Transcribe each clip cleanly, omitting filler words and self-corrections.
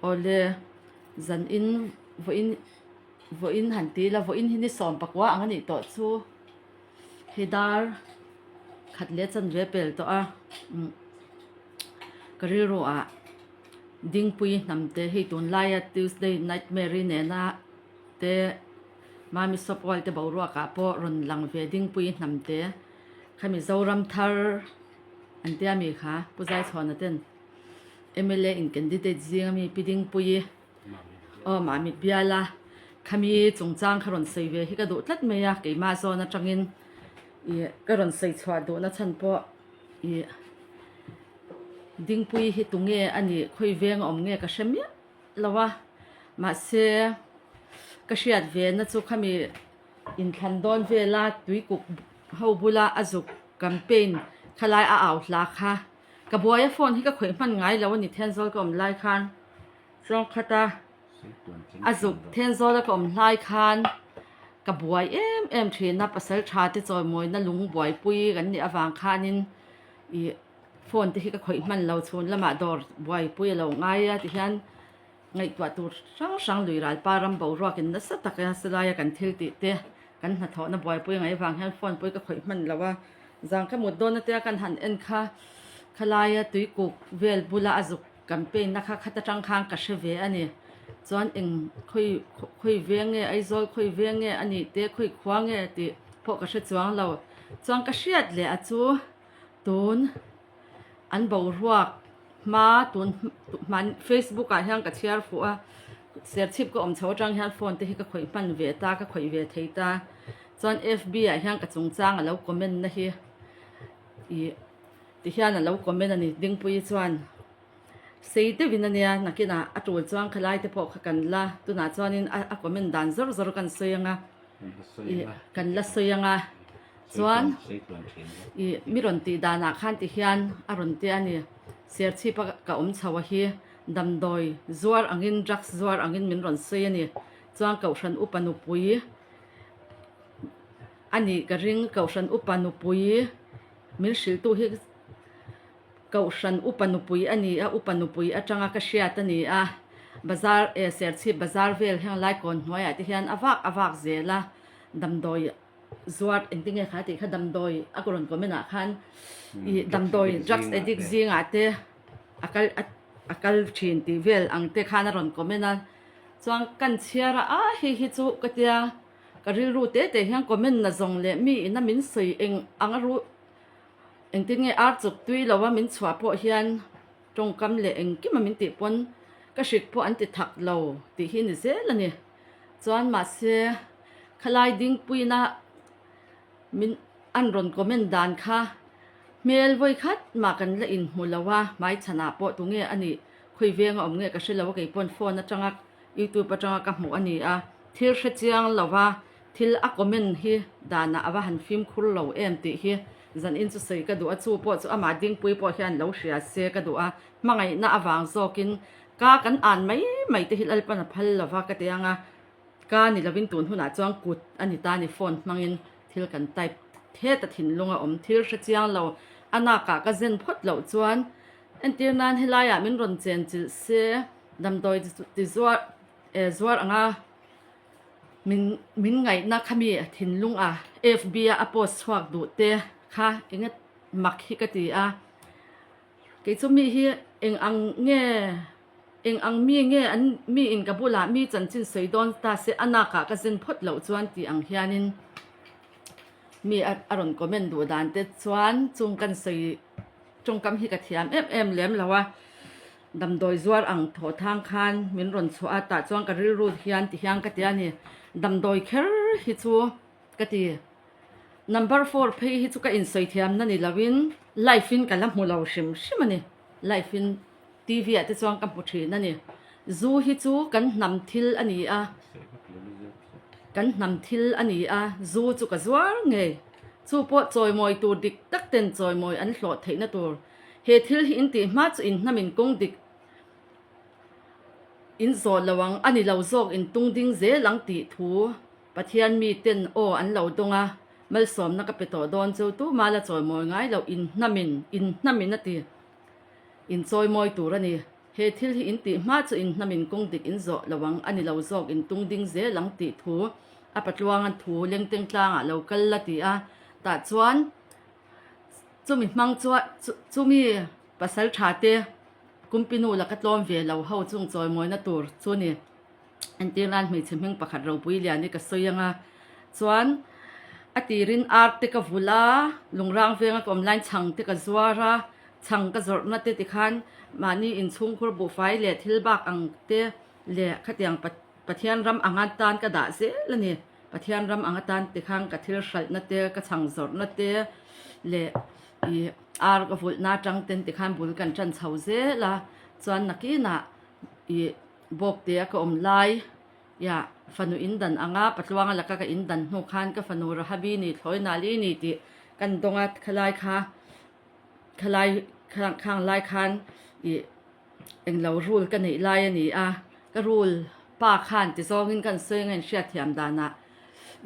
Awle, zan in vawiin vawiin han ti ila, vawiin hi ni 19 ang a nih tawh chu hei dar khat leh chanve pel tawh a, umm ka rilru ah Dingpui hnamte hei tunlaia Tuesday Nightmare-i nena te Mami Sawpual te boruak ah pawh rawn lang ve Dingpui hnamte kha Mizoram thar an tia mi kha Pu Zaichhawna ten. Mla in candidate zing ami Pi Dingpuii aw Mamit bial a khami chungchang kha rawn sawi ve hi ka duh tlat mai a keimah zawn atangin ih ka rawn sawi chhuah duhna chhan pawh ih Dingpuii hi tunge a nih khawi veng a awm nge ka hre miah lo a mahse ka hriat ve na chu khami inthlan dawn vela tuikuk ho bula a zuk campaign khalai a au hla kha. Ka buai a phone hi ka khawih hman ngai lo a ni Thenzawl ka awm lai khan chuan khata a zuk Thenzawl a ka awm hlai khan ka buai em em thin a pasal tha te chawimawina lung buaipui kan nih avang khanin ih phone te hi ka khawih hman lo chhun lamah dawr buaipui a lo ngai a tihian Ngaihtuah tur hrang hrang lui ralpa ram boruakin nasa taka silaia kan thil tih te, kan hnathawhna buaipui ngaih vang hian phone pawh hi ka khawih hman lo a. Zang ka mut dawn atia kan han en kha, khalaia tuikuk vel bula a zuk campaign na kha khat atang khan ka hre ve a ni. Chuan eng khawi khawi veng nge Aizawl khawi veng nge a nih te khawi khua nge tih pawh ka hre chuang lo. Chuan ka hriat leh a chu tun an boruak hma tun hman facebook ah hian ka chhiar fuh a serchhip ka awm chho atang hian phone te hi ka khawih hman ve ta ka khawih ve thei ta chuan fb ah hian ka chungchang a lo comment na hi ih ti hian a lo comment a ni dingpuii chuan sei deuhin a nia nakinah a tul chuan khalai te pawh kha kan la tunah chuanin a a comment dan zawr zawr kan sawi ang a. Ih kan la sawi ang a chuan ih mi rawn tih danah khan ti hian a rawn tia a ni serchhip a ka awm chho a hi damdawi zuar angin drugs zuar angin min rawn sawi a ni chuan kohhran upa nupui a nih ka ring kohhran upa nupui min hrilhtu hi. Kohhran upa nupui a ni a, upa nupui atanga ka hriat a ni a, bazar eh Serchhip bazar vel heng lai kawn hnuaiah te hian a vak a vak zel a, damdawi zuar engtin nge kha tih kha damdawi a rawn comment ah khan ih damdawi drugs addict zingah te a kal a kal thin tih vel ang te khan a rawn comment a, chuan kan chhiar a a hei hi chu ka tia ka rilru te te hian comment na zawng leh mi ina min sawi eng ang a ru. Engtin nge ar chuk tui lo a min chhuah pawh hian tawngkam leh engkim a min tih pawn ka hrik pawh an ti thak lo tih hi ni zel a ni. Chuan mahse khalai dingpuina min an rawn comment dan kha hmel vawi khat mah kan la inhmu lo a, hmaichhanah pawh tunge a nih khawi veng a awm nge ka hre lo a kei pawn phone atanga youtube atanga ka hmuh a ni a, thil hre chiang lo a Thil a comment hi danah a va han fimkhur lo em tih hi zanin chu sawi ka duh a, chu pawh chu amah Dingpui pawh hian lo hria se ka duh a, hmangaihna avang zawkin ka kan an mai mai te hi Lalpan a phal lova ka ti ang a, ka ni lovin tun hunah chuan kut a ni ta ni phone hmangin thil kan type thet a thinlung a awm thil hre chiang lo a nakah ka zen phawt loh chuan entir nan helaiah min rawn chen chilh se damdawi ti zuar eh zuar anga. Min min ngaihna kha mi thinlung a fb a a post chhuak duh te kha eng nge mak hi ka ti a kei chu mi hi eng ang nge eng ang mi nge an mi in ka bulah mi chanchin sawi dawn ta se a nakah ka zen phawt loh chuan tih ang hianin mi a a rawn comment duh dan te chuan chung kan sawi tawngkam hi ka thiam em em lem lo a. Damdawi zuar ang thaw thang khan min rawn chhuah a, tah chuan ka rilru hian ti hian ka ti a ni. Damdawi kher hi chu ka ti. Number four phei hi chu ka insawi thiamna ni loin live in ka la hmu lo hrim hrim a ni. Live in TV ah te chuan ka hmu thin a ni. Zu hi chu kan hnam thil a ni a, kan hnam thil a ni a, zu chu ka zuar ngei. Chu pawh chawimawi tur dik tak ten chawimawi an hlawh theihna tur. He thil hi in tih hma chu in hnamin kawng dik in zawh lo ang, a ni lo zawk in tung ding zel ang tih thu Pathian mi ten aw an lo dawng a, malsawmna ka pe tawh dawn chu tuma la chawimawi ngai loh in hnamin, in hnamin a ti, in chawimawi tur a ni. He thil hi in tih hma chu in hnamin kawng dik in zawh lo ang, a ni lo zawk in tung ding zel ang tih thu a patluangan thu lengteng tlangah lo kal la ti a. Tah chuan chumi hmang chuan chumi pasal tha te kumpinu laka tlawm ve lo ho chung chawimawina tur chu ni. Entir nan hmeichhe hming pakhat ropui lian hi ka sawi ang a, chuan a tirin ar te ka vulh a, lungrang venga ka awm laiin chhang te ka zuar a, chhang ka zawrhna te tikhan mahni inchhungkhur buhfai leh thil bak ang te leh khatiang Pathian ram anga tan ka dah zel a ni. Pathian ram anga tan tikhan ka thil hralhna te, ka chhang zawrhna te leh ih ar ka vulhna atang ten tikhan bul kan tan chho zel a, chuan nakinah ih Bawktea ka awm lai ia fanu in dan anga Patluanga laka ka in dan hnu khan ka fanu Rahabi ni thlawi nali ni tih kan dawng a, khalai kha khalai khang lai khan ih englo rule ka neih lai a ni a, ka rule pa khan ti zawngin kan sawi anga inhriatthiam danah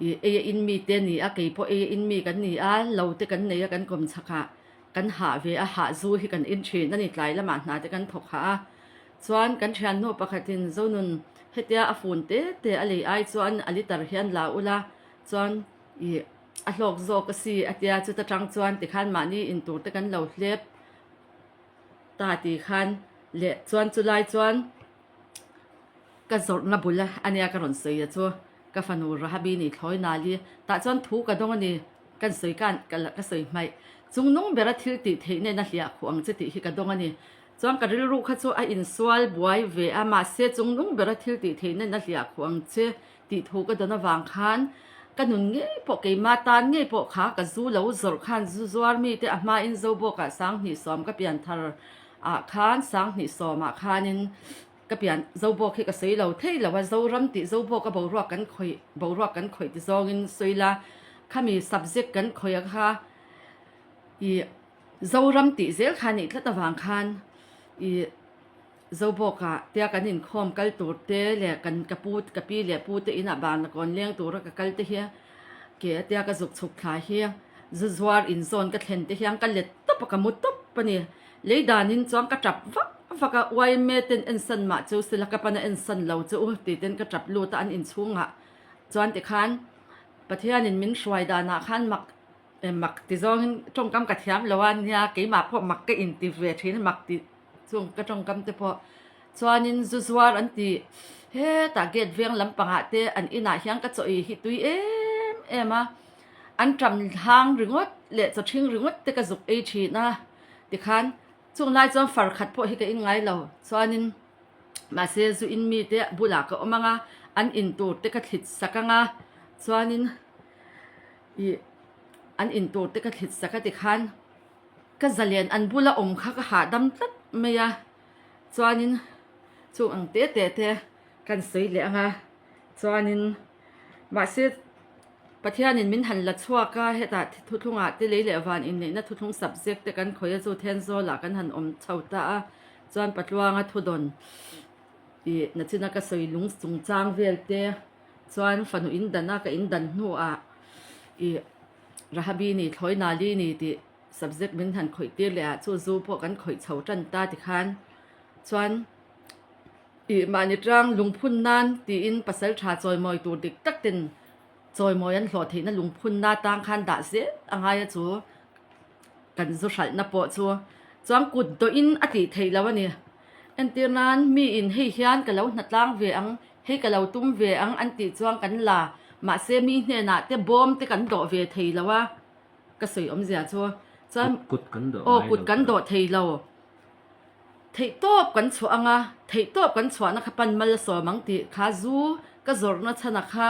ih ei a in mi te a ni a, kei pawh ei a in mi kan ni a, lo te kan nei a kan kawm chhakah kan hah ve a, hah zu hi kan in thin a ni tlai lamah hna te kan thawk hah a. Chuan kan thiannu pakhatin Zonun hetia a fun te te a lei ai chuan a liter hian la ula chuan ih a hlawk zawk a si a tia chuta tang chuan tikhan mahni intur te kan lo hlep ta ti khan leh chuan chulai chuan ka zawrhna bul a nia ka rawn sawi a chu ka fanu Rahabi ni thlawi nali tah chuan thu ka dawng a ni kan sawi kan ka sawi hmaih chungnung bera thil tih theih nen a hliah khuh ang che tih hi ka dawng a ni. Chuan ka rilru kha chu a insual buai ve a, mahse chungnung bera thil tih theih nen a hliah khuh ang che tih thu ka dawn avang khan ka nun ngei pawh keima tan ngei pawh kha ka zu lo zawrh khan zu zuar mite a hmain Zobawkah 2010 ka pian thar ah khan 2010 ah khanin ka pian Zobawk hi ka sawi lo thei lo a, Zoram tih Zobawka boruak kan khawih boruak kan khawih ti zawngin sawi la khami subject kan khawih a kha ih Zoram tih zel kha nih tlat avang khan ih Zobawkah tia kan inkhawm kal tur te leh kan ka pu ka pi leh pu te inah bana kawn leng tura ka kal te hi ke atia ka zuk chhuk thla hi zu zuar inzawn ka thlen te hian ka let tawp a ka mu tawp a ni. Lei danin chuan ka tap vak vak a yma ten ensan mah chu sela ka pana ensan lo chu u tih ten ka tap lut a an inchhungah chuan tikhan Pathianin min hruai danah khan mak Mak ti zawngin tawngkam ka thiam lo a nia, keimah pawh mak ka inti ve thin a, mak tih chung ka tawngkam te pawh. Chuanin zu zuar an ti hetah gate veng lampangah te an inah hian ka chaw ei hi tui em em a, an ṭam hang ringawt leh chaw ṭhing ringawt te ka zuk ei thin a tikhan chung lai chuan far khat pawh hi ka in ngai lo. Chuanin mahse zu in mite bulah ka awm ang a, an in tur te ka thlit sak ang a, chuanin. Ih, an in tur te ka thlit sak a tikhan ka zalen an bula awm kha ka hahdam tlat mai a, chuanin chung ang te te te kan sawi leh ang a, chuanin mahse Pathianin min han la chhuak a, hetah thuthlungah te lei leh van inneihna thuthlung subject te kan khawih a, chu Thenzawlah kan han awm chho ta a, chuan Patluanga thudawn ih nachina ka sawi lung chungchang vel te. Chuan fanu in dan a ka in dan hnuah ih Rahabi ni thlawi Nali ni tih subject min han khawih tir leh ah chu zu pawh kan khawih chho tan ta tikhan chuan ih mahni tang lungphun nan tiin pasal tha chawimawi tur dik tak ten chawimawi an hlawh theihna lungphun na tang khan dah zel a ngai a chu kan zu hralhna pawh chu chuan kut dawhin a tih theih loh a ni. Entir nan miin hei hian ka lo hnatlang ve ang Hei ka lo tum ve ang an tih chuan kan la, mahse mi hnenah te bawm te kan dawh ve thei lo a, ka sawi awmzia chu chuan Kut kan dawh aw ngai kut lo kan tawh. dawh thei lo, theihtawp kan chhuah ang a, theihtawp kan chhuahna kha pan mal a sawm ang tih kha zu ka zawrhna chhan a kha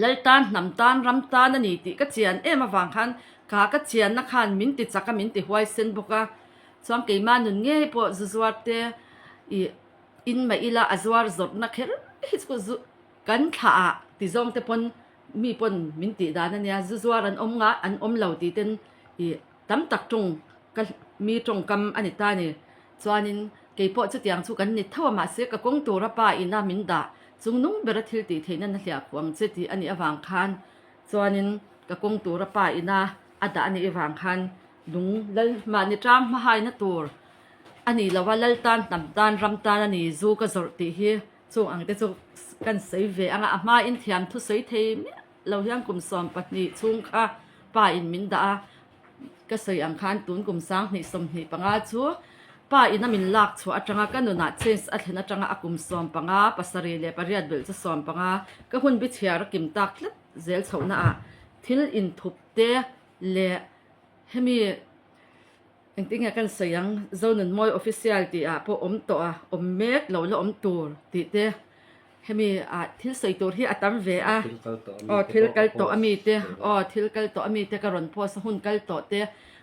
Lal tan, hnam tan, ram tan a ni tih ka chian em avang khan kha ka chianna khan min ti chak a, min ti huaisen bawk a, chuan keimah nun ngei pawh zu zuar te ih In mah ila a zuar zawrhna kher hi chu zu kan thlah ah ti zawng te pawn mi pawn min tih dan a nia, zu zuar an awm nga an awm lo tih ten ih tam tak tawng ka mi tawngkam a ni ta a ni. Chuanin kei pawh chutiang chu kan ni tho a mahse ka kawng tura pa ina min dah chung nung bera thil tih theihna na hliah khuh ang che tih a nih avang khan chuanin ka kawng tura pa ina a dah a nih avang khan lung lal mahni tang hmahaina tur. a ni lo a, lal tan, hnam tan, ram tan a ni zu ka zawrh tih hi chung ang te chu kan sawi ve ang a, a hmain thiam thu sawi thei miah lo hian kum 12 chhung kha pa in min dah a, ka sawi ang khan tun kum 2025 chu pa ina min lak chhuah atanga ka nunah change a thlen atanga a kum 15, pasarih leh pariat belh chu 15 ka hun bi chhiar a kim tak tlat zel chhohna ah thil inthup te leh hemi Engtin nge kan sawi ang, Zonunmawi Official tih ah pawh awm tawh a, awm mek lo la awm tur tih te hemi ah thil sawi tur hi a tam ve a, aw thil kal tawh a mi te, aw thil kal tawh a mi te ka rawn post a hun kal tawh te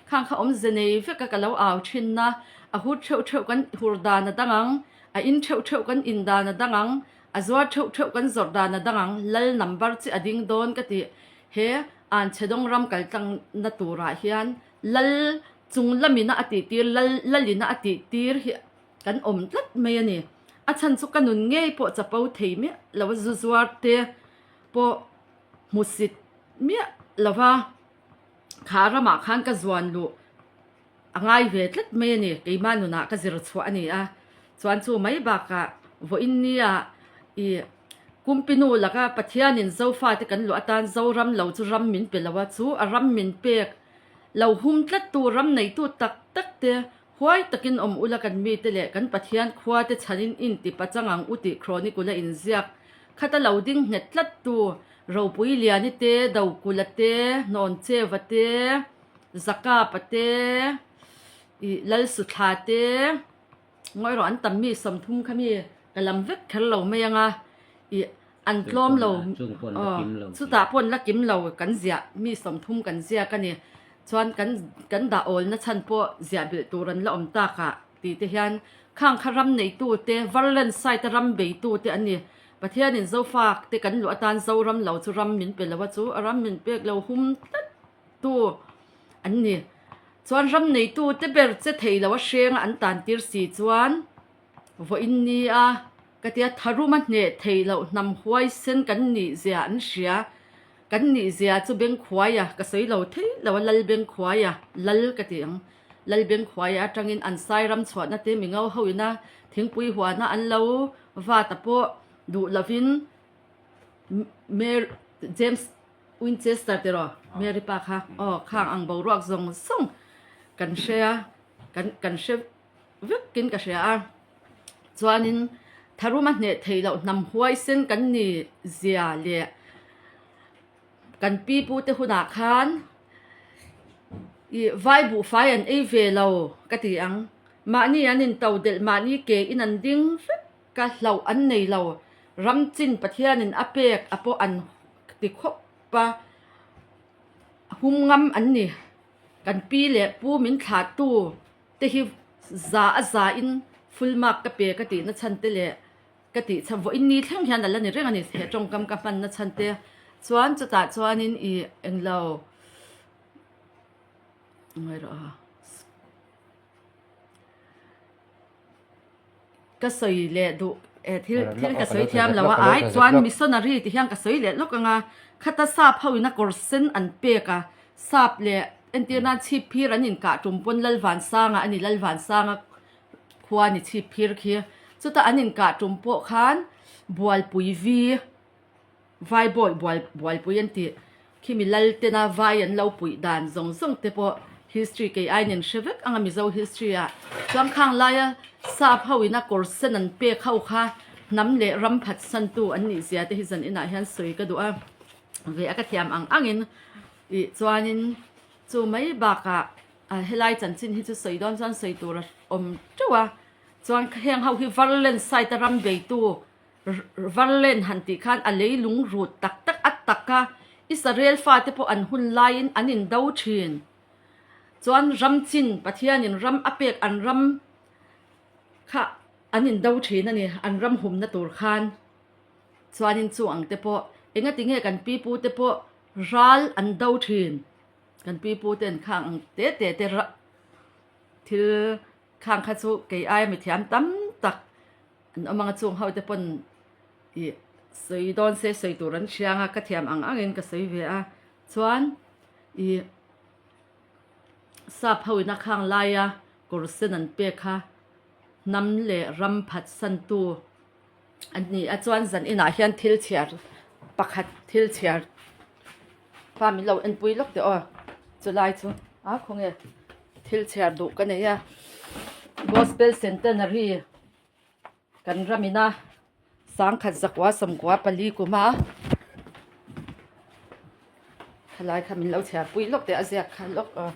khang kha awmze nei vek a ka lo au thin na, a hur theuh theuh kan hur dan a dang ang, a in theuh theuh kan in dan a dang ang, a zuar theuh theuh kan zawrh dan a dang ang, lal number chi a ding dawn ka tih he Anchhedawng ram kal tlang na turah hian Lal chung lamina a tih tir, lal lalina a tih tir hi kan awm tlat mai a ni. A chhan chu ka nun ngei pawh chapo thei miah lo a, zu zuar te pawh hmusit miah lo va, kha ramah khan ka zuan luh a ngai ve tlat mai a ni. Keimah nunah ka zir chhuah a ni a, chuan chu mai bakah vawiin nia ih Kumpinu laka Pathianin Zofate kan luah atan Zoram lo chu ram min pe lo a, chu a ram min pek lo hum tlattu ram neitu tak tak te huai takin awm ula kan mite leh kan Pathian khua te chhanin inti pachang ang u tih Chronicula inziak khata lo ding nghet tlattu Ropui Liani te, Dokula te, Hnawncheva te, Zakapa te, ih Lalsuthla te. Ngawi rawh an tam mi 30 kha mi ka lam vek kher lo mai anga ih an tlawm lo aw chutah pawh an la kim lo kan ziah mi 30 kan ziak a ni chuan kan kan dah awl na chhan pawh ziah belh tur an la awm tak ah tih te hian khang kha ram neitu te Verland side a ram beitu te an ni Pathianin Zofak te kan luah atan Zoram lo chu ram min pe lo a chu a ram min pek lo hum tlat tu an ni. Chuan ram neitu te ber che thei lo a hrenga an tan tir si chuan vawiin nia ka tia tharuma hneh thei loh hnam huaisen kan nih zia an hria. Kan nih zia chu Bengkhuaia ka sawi lo thei lo a Lal Bengkhuaia Lal ka ti ang. Lal Bengkhuaia atangin an sai ram chhuahna te mingo ho ina thingpui huana an lo vat a pawh duh lovin Mary James Winchester tiraw Mary pa kha aw khang ang boruak zawng zawng kan hre a kan kan hre vekin ka hria a chuanin tharuma hneh theih loh hnam huaisen kan ni zia leh kan pi pu te hunah khan ih vai buhfai an ei ve lo ka ti ang mahni an in to delh mahni ke in an ding vek. Ka hlauh an nei lo. Ram chin Pathianin a pek a pawh an ti khawp a, hum ngam an ni. Kan pi leh pu min thlahtu te hi za a za in full mark ka pe ka tihna chhan te leh ka tih chhan vawiin ni thleng hian a la ni reng a ni he tawngkam ka hmanna chhan te chuan chutah chuanin ih englo ngaih rawh a. Ka sawi leh duh eh thil thil ka sawi thiam lo a ai chuan missionary ti hian ka sawi leh lawk ang a khata sap ho in a kawr sen an pek a sap leh entir nan chhip phir an inkah tum pawn Lalvansanga a ni Lalvansanga khua ni chhip phir khi chuta an inkah tum pawh khan bualpui vi Vai bawi bual bualpui an tih khimi lal tena vai an lo puih dan zawng zawng te pawh history kei aiin an hre vek ang a Mizo history ah chuan khang laia sap ho ina kawr sen an pek ho kha hnam leh ram phatsan tu an nih zia te hi zan inah hian sawi ka duh a ve a ka thiam ang angin ih chuanin chu mai bakah helai chanchin hi chu sawi dawn chuan sawi tur a awm teuh a chuan heng ho hi Verland side a ram beitu Varlen han tih khan a leilung rut tak tak a tak a, Israel fate pawh an hun laiin an indo thin. Chuan ram chin, Pathianin ram a pek an ram kha an indo thin a ni, an ram humna tur khan. Chuanin chu ang te pawh engati nge kan pipu te pawh ral an do thin, kan pipu ten khang ang te te te thil khang kha chu kei aia mithiam tam tak An awm anga chung ho te pawn ih sawi dawn se sawi tur an hria anga ka thiam ang angin ka sawi ve a chuan ih sap ho ina khang laia kawr sen an pek kha. Hnam leh ram phatsantu a ni a chuan zan inah hian thil chhiar pakhat thil chhiar pa min lo enpui lawk teh aw chulai chu a khawnge thil chhiar duh ka nei a gospel centenary kan ramina sangkhat zakua sawmkua pali kuma khalai kha min lo chhiar pui lawk teh a ziak kha lawk aw.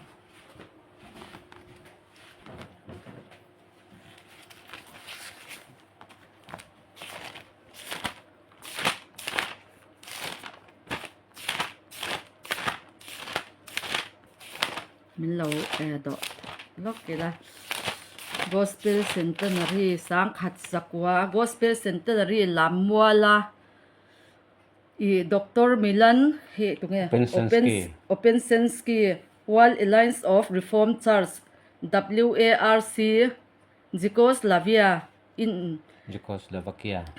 Min lo eh dawh lawk ila gospel centenary sangkhat zakua gospel centenary lammuala Ih Doctor Milan hi tunge Opensensky World Alliance of Reformed Church, WARC, Czechoslavia in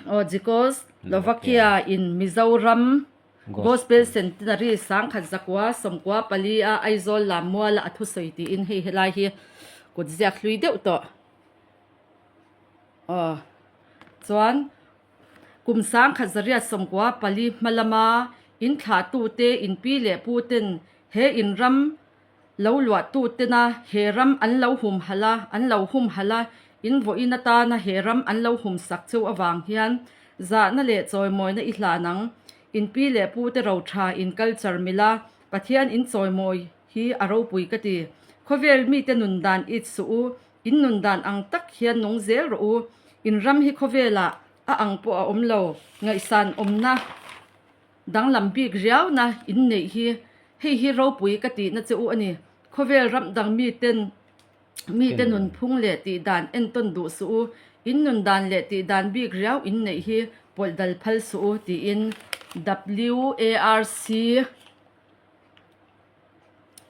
Aw Czechoslovakia in Mizoram Gospel Centenary 1000 zakua 94 a Aizawl Lammuala a thusawi tiin hei helai hi kut ziak hlui deuh tawh. Aw chuan Kum 1994 hma lama in thlahtute, in pi leh puten he in ram lo luahtutena he ram an lo humhalh a, an lo humhalh a, in vawiin atana he ram an lo humsak cheu avang hian zahna leh chawimawina i hlan ang. In pi leh pute rotha in culture mila Pathian in chawimawi hi a ropui ka ti. Khawvel mite nun dan it suh u, In nun dan ang tak hian nung zel rawh u. In ram hi khawvelah a ang pawh a awm lo. Ngaihsan awmna danglam bik riauna in neih hi hei hi ropui ka tihna che u a ni. Khawvel ram dang miten mite nun phung leh tih dan entawn duh suh u. In nun dan leh tih dan bik riau in neih hi pawlh dal phal suh u tiin WARC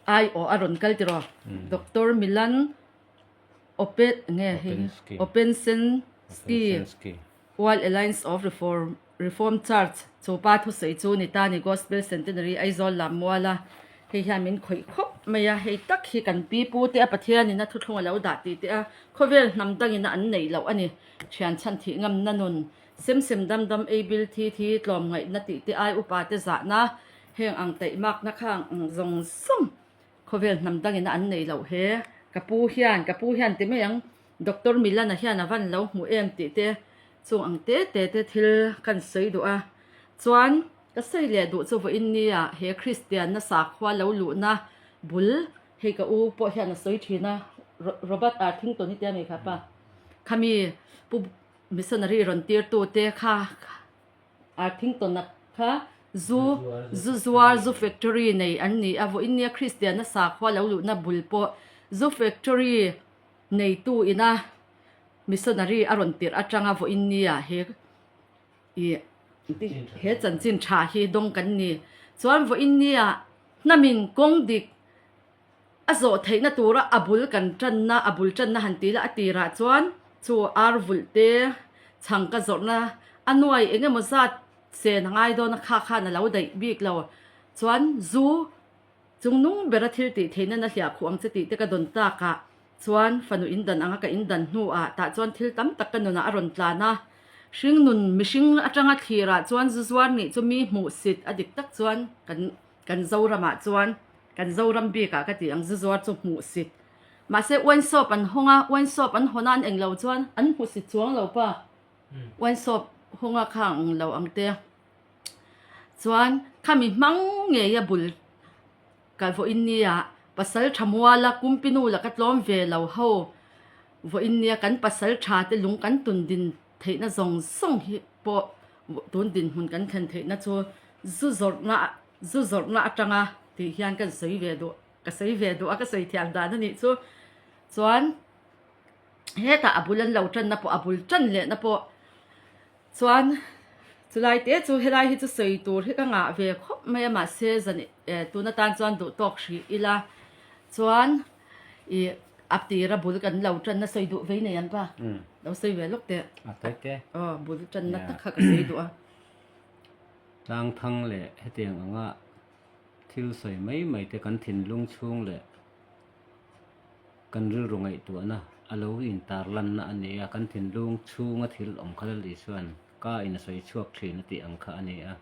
Aiawh a rawn kal tiraw? Doctor Milan Open nge hei hi Opensensky World Alliance of Reform Reform Church chu pa thusawi chu ni ta ni Gospel Centenary Aizawl lam mual a hei hian min khawih khawp mai a hei tak hi kan pi pu te a Pathian in a thuthlung a lo dah tih te a khawvel hnam dang in a an neih loh a ni thian chhan thih ngamna nun sem sem dam dam ei bil thi thi tlawm ngaihna tih te ai upa te zahna Heng ang taihmakna kha ang zawng zawng khawvel hnam dangin a an nei loh he. Ka pu hian, ka pu hian ti mai ang, Doctor Milana hian a van lo hmu em tih te chung ang te te te thil kan sawi duh a. Chuan ka sawi leh duh chu vawiin nia he Kristianna sakhua lo luhna bul hei ka u pawh hian a sawi thin a, Robert Arthington hi tia mi kha pa, khami pu missionary rawn tirtu te kha Arthington-a kha zu zu zuar zu factory nei an ni a, vawiin nia Kristianna sakhua lo luhna bul pawh zu factory neitu ina missionary a rawn tirh atanga vawiin nia he ih he chanchin tha hi dawng kan ni. Chuan vawiin nia hnamin kawng dik A zawh theihna tura a bul kan tanna, a bul tanna han ti la a tirah chuan chu ar vulh te, chhang ka zawrhna a nuai eng emaw zat sen a ngai dawn a kha khan a lo daih bik lo. Chuan zu chung nung bera thil tih theihna na hliah khuh ang che tih te ka dawn takah chuan fanu in dan anga ka in dan hnuah tah chuan thil tam tak ka nunah a rawn tlan a. Hringnun mihring atanga thlirah chuan zu zuar nih chu mi hmuhsit a dik tak chuan kan Kan Zoramah chuan kan Zoram bikah ka tih ang zu zuar chu hmuh sit. Mahse wine shop an hawng a, wine shop an hawn a an englo chuan an hmu sit chuang lo pa. Wine shop hawng a kha ang lo ang te. Chuan khami hmang ngei a bul ka vawiin nia pasal tha muala kumpinu la ka tlawm ve lo ho vawiin nia kan pasal tha te lung kan tun din theihna zawng zawng hi pawh tun dinhmun kan thlen theihna chu zu zawrhna zu zawrhna atanga tih hian kan sawi ve duh ka sawi ve duh a ka sawi thiam dan a nih chu chuan hetah a bul an lo tanna pawh a bul tan lehna pawh chuan chulai te chu helai hi chu sawi tur hi ka ngah ve khawp mai a mahse zan eh tun atan chuan duh tawk hrih ila chuan ih a tira bul kan lo tanna sawi duh vei nei an pa lo sawi ve lawk teh A tawi te. Aw bul tanna tak kha ka sawi duh a. Tlang thang leh hetiang anga thil sawi mai mai te kan thinlung chhung leh kan rilru ngaihtuahna. a lo intarlanna a ni a, kan thinlung chhunga thil awm kha Lal Isua'n ka in a sawi chhuak thin a tih ang kha a ni a.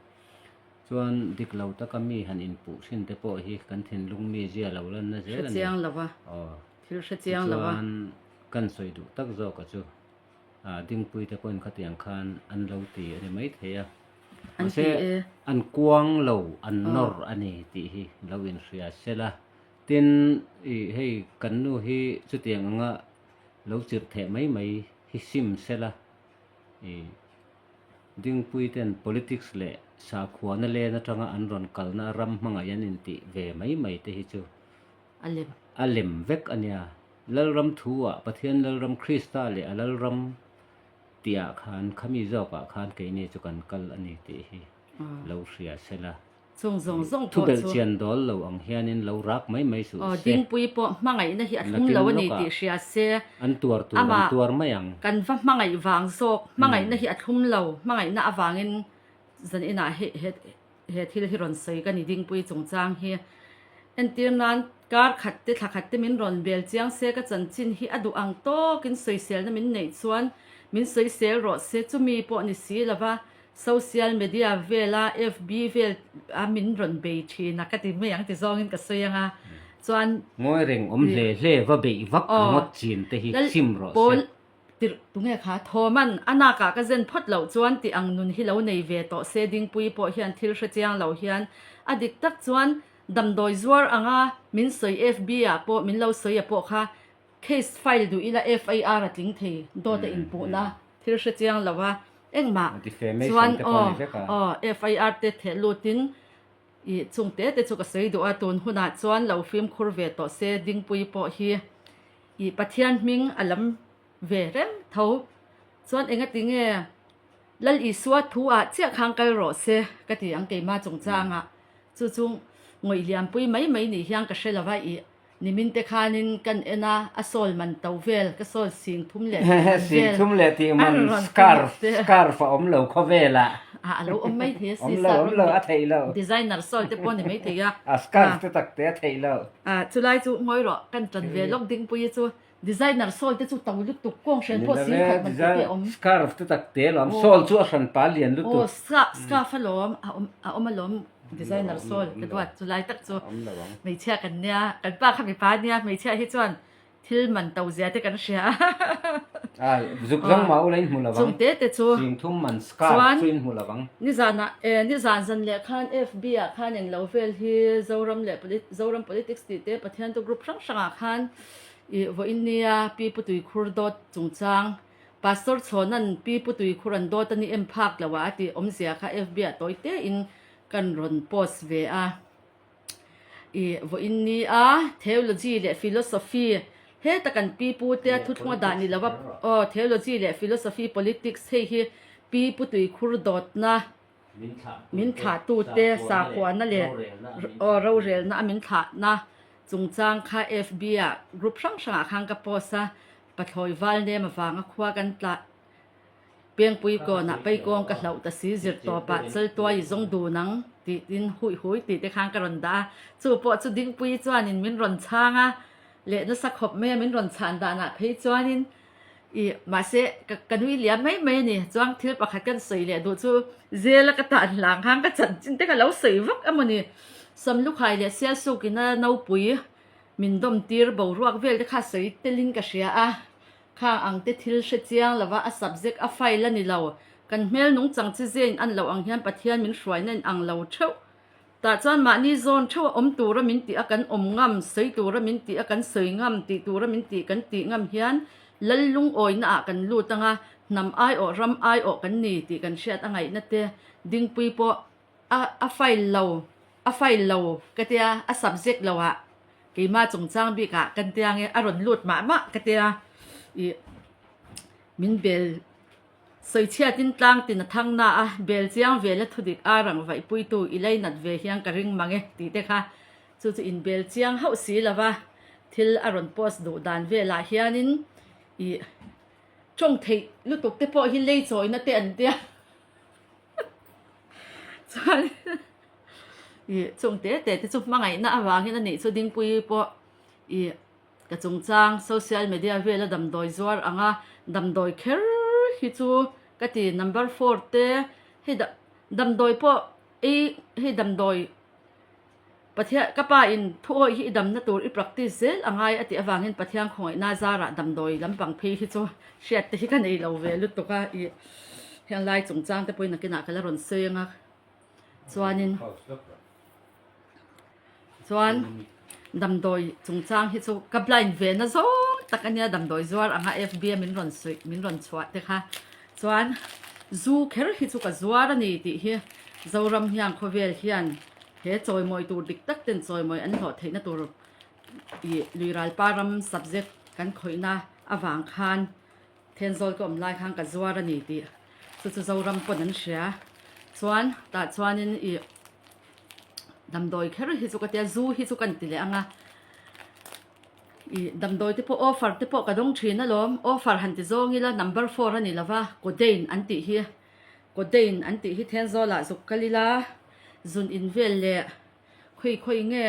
Chuan dik lo taka mi han inpuh thin te pawh hi kan thinlung mi zia lo lanna zel a ni. Hrechiang lo a. Aw. Thil hrechiang lo a. Tichuan kan sawi duh tak zawk a chu Dingpui te pawhin khatiang khan an lo ti a ni maithei a. An ti Mahse e. an kuang lo, an nawr a ni tih hi lo inhria sela. Tin, ih hei kan nu hi chutiang anga lo chirh theh mai mai hi sim sela. Ih Dingpui ten politics leh sakhuana len atanga an rawn kalna ram hmangaih an intih ve mai mai te hi chu A lem. A lem vek a nia. Lalram thu ah Pathian Lalram Krista leh a Lalram tih ah khan khami zawk ah khan keini chu kan kal a ni tih hi lo hria sela. Chung zawng zawng pawh chu. Thubelhchian dawl lo ang hianin lo rak mai mai suh Aw, se. Dingpui pawh hmangaihna hi a thlum lo a ni tih hria se. An tuar tur an tuar mai ang. Kan va hmangaih vang zawk, hmangaihna hi a thlum lo, hmangaihna avangin zan inah he he he thil hi rawn sawi ka ni Dingpui chungchang hi. Entir nan kar khat te thla khat te min rawn bel chiang se ka chanchin hi a duh ang tawkin sawiselna min neih chuan min sawisel rawh se chumi pawh ni si lova Social media vela FB vel a min rawn bei thin a ka ti mai ang ti zawngin ka sawi anga chuan Ngawi reng awm hle hle va beih vak ringawt chin te hi sim rawh se. Pawl tirh tunge kha Thawman a nakah ka zen phawt loh chuan ti ang nun hi lo nei ve tawh se Dingpui pawh hian thil hre chiang lo hian a dik tak chuan damdawi zuar anga min sawi FB ah pawh min lo sawi a pawh kha Case file duh ila FIR a tling thei dawt a inpuhna thil hre chiang lo a engmah chuan aw aw FIR te theh lutin ih chung te te chu ka sawi duh a tun hunah chuan lo fimkhur ve tawh se Dingpui pawh hi ih Pathian hming a lam ve reng tho chuan engati nge Lal Isua thu ah chiah khang kal rawh se ka ti ang keimah chungchangah chu chu ngawih liampui mai mai nih hian ka hre lo a ih Nimin te khanin kan en a, a sawl man to vel, ka sawl sing thum leh tih man vel. Sing thum leh tih man scarf, scarf a awm lo khawvelah. A a lo awm mai thei a si, Awm lo, awm lo, a theih lo. Designer sawl te pawh ni mai thei a. A scarf te tak te a theih lo. A chulai chu ngawi rawh, kan tan ve lawk Dingpuii chu designer sawl te chu to lutuk kawng hran pawh sing khat man tih te a awm. Scarf te tak te alawm, sawl chu a hran pa lian lutuk. Aw, scarf alawm, a awm a awm alawm. Designer sawl ka duat chu lai tak chu hmeichhia kan nia kan pa kha mipa nia hmeichhia hi chuan thil man to zia te kan hria a zuk zawng mah ula in hmu lovang chung te te chu sing thum man scarf chu in hmu lovang nizan ah e nizan zan leh khan FB ah khan englo vel hi Zoram leh Zoram politics tih te Pathian tu group hrang hrang ah khan ih vawiin nia Pi Putui Khur dawt chungchang Pastor Chhawna'n Pi Pu Tuikhur an dawt a ni em phak lo a tih awmzia kha FB ah tawi te in kan rawn post ve a. I vawiin ni a Theology leh Philosophy heta kan Pi Pu te a thuthlung a dah ni lo a aw Theology leh Philosophy Politics hei hi Pi Pu Tuikhur dawtna min thlahtute sakhuana leh aw rorelna a min thlahna chungchang kha FB ah group hrang hrangah khan ka post a. Pathlawi val nem avanga khua kan tlah Pengpui kawnah Peikawng ka hlauh ta si zir tawpah Chaltuai i zawng dun ang tih tin hui hui tih te khan ka rawn dah a, chu pawh chu Dingpui chuanin min rawn chhang a, leh nasa khawp mai a min rawn chhan danah phei chuanin i mahse ka ka nui liam mai mai a ni, chuan thil pakhat kan sawi leh duh chu zela ka tan hlang khan ka chanchin te ka lo sawi vak emawni Samlukhai leh Sialsukina nopui Min dawm tir boruak vel te kha sawi telin ka hria a, khang ang te thil hre chiang lova a subject a file a ni lo. Kan hmel nungchang chi zein an loh ang hian Pathian min hruaina in ang lo theuh. Tah chuan mahni zawn theuh a awm tura min tih a kan awm ngam, sawi tura min tih a kan sawi ngam, tih tura min tih kan tih ngam hian Lal lungawina ah kan lut anga hnam aiawh ram aiawh kan ni tih kan hriat a ngaihna te dingpui pawh A a file lo a file lo ka tia a subject lo ah keimah chungchang bik ah kan tia nge a rawn lut mah mah ka tia ih min bel sawi chhiatin tlang tin a thang na a bel chiang vel a thudik a rang vaih puitu i lei nat ve hian ka ring mang e tih te kha chu chu in bel chiang hauh si lo va thil a rawn post duh dan velah hianin ih tawng theih lutuk te pawh hi lei chawina te an tia. Chuan ih chung te te te chu hmangaihna avangin a nih chu Dingpuii pawh ih. Ka chungchang social media vela damdawi zuar anga damdawi kher hi chu ka ti number four te hei damdawi pawh ei hei damdawi Pathian ka pa in thu awih hi i damna tur i practice zel a ngai a tih avangin Pathian khawngaihna zarah damdawi lampang phei hi chu hriat te hi ka nei lo ve lutuk a ih heng lai chungchang te pawhin nakinah ka la rawn sawi ang a chuanin Chuan damdawi chungchang hi chu ka blind ve na zawng tak a nia damdawi zuar anga FB a min rawn suih min rawn chhuah te kha chuan zu kher hi chu ka zuar a ni tih hi Zoram hian khawvel hian he chawimawi tur dik tak ten chawimawi an hlawh theihna tur ih Luiralpa ram subject kan khawihna avang khan Thenzawl ka awm lai khan ka zuar a ni tih chu chu Zoram pawn an hria chuan tah chuanin ih damdawi kher hi chu ka tia zu hi chu ka ni ti leh ang a ih damdawi te pawh offer te pawh ka dawng thin alawm offer han ti zawng ila number four a ni lova codeine an tih hi codeine an tih hi Thenzawl ah zuk kal ila zun in vel leh khawi khawi nge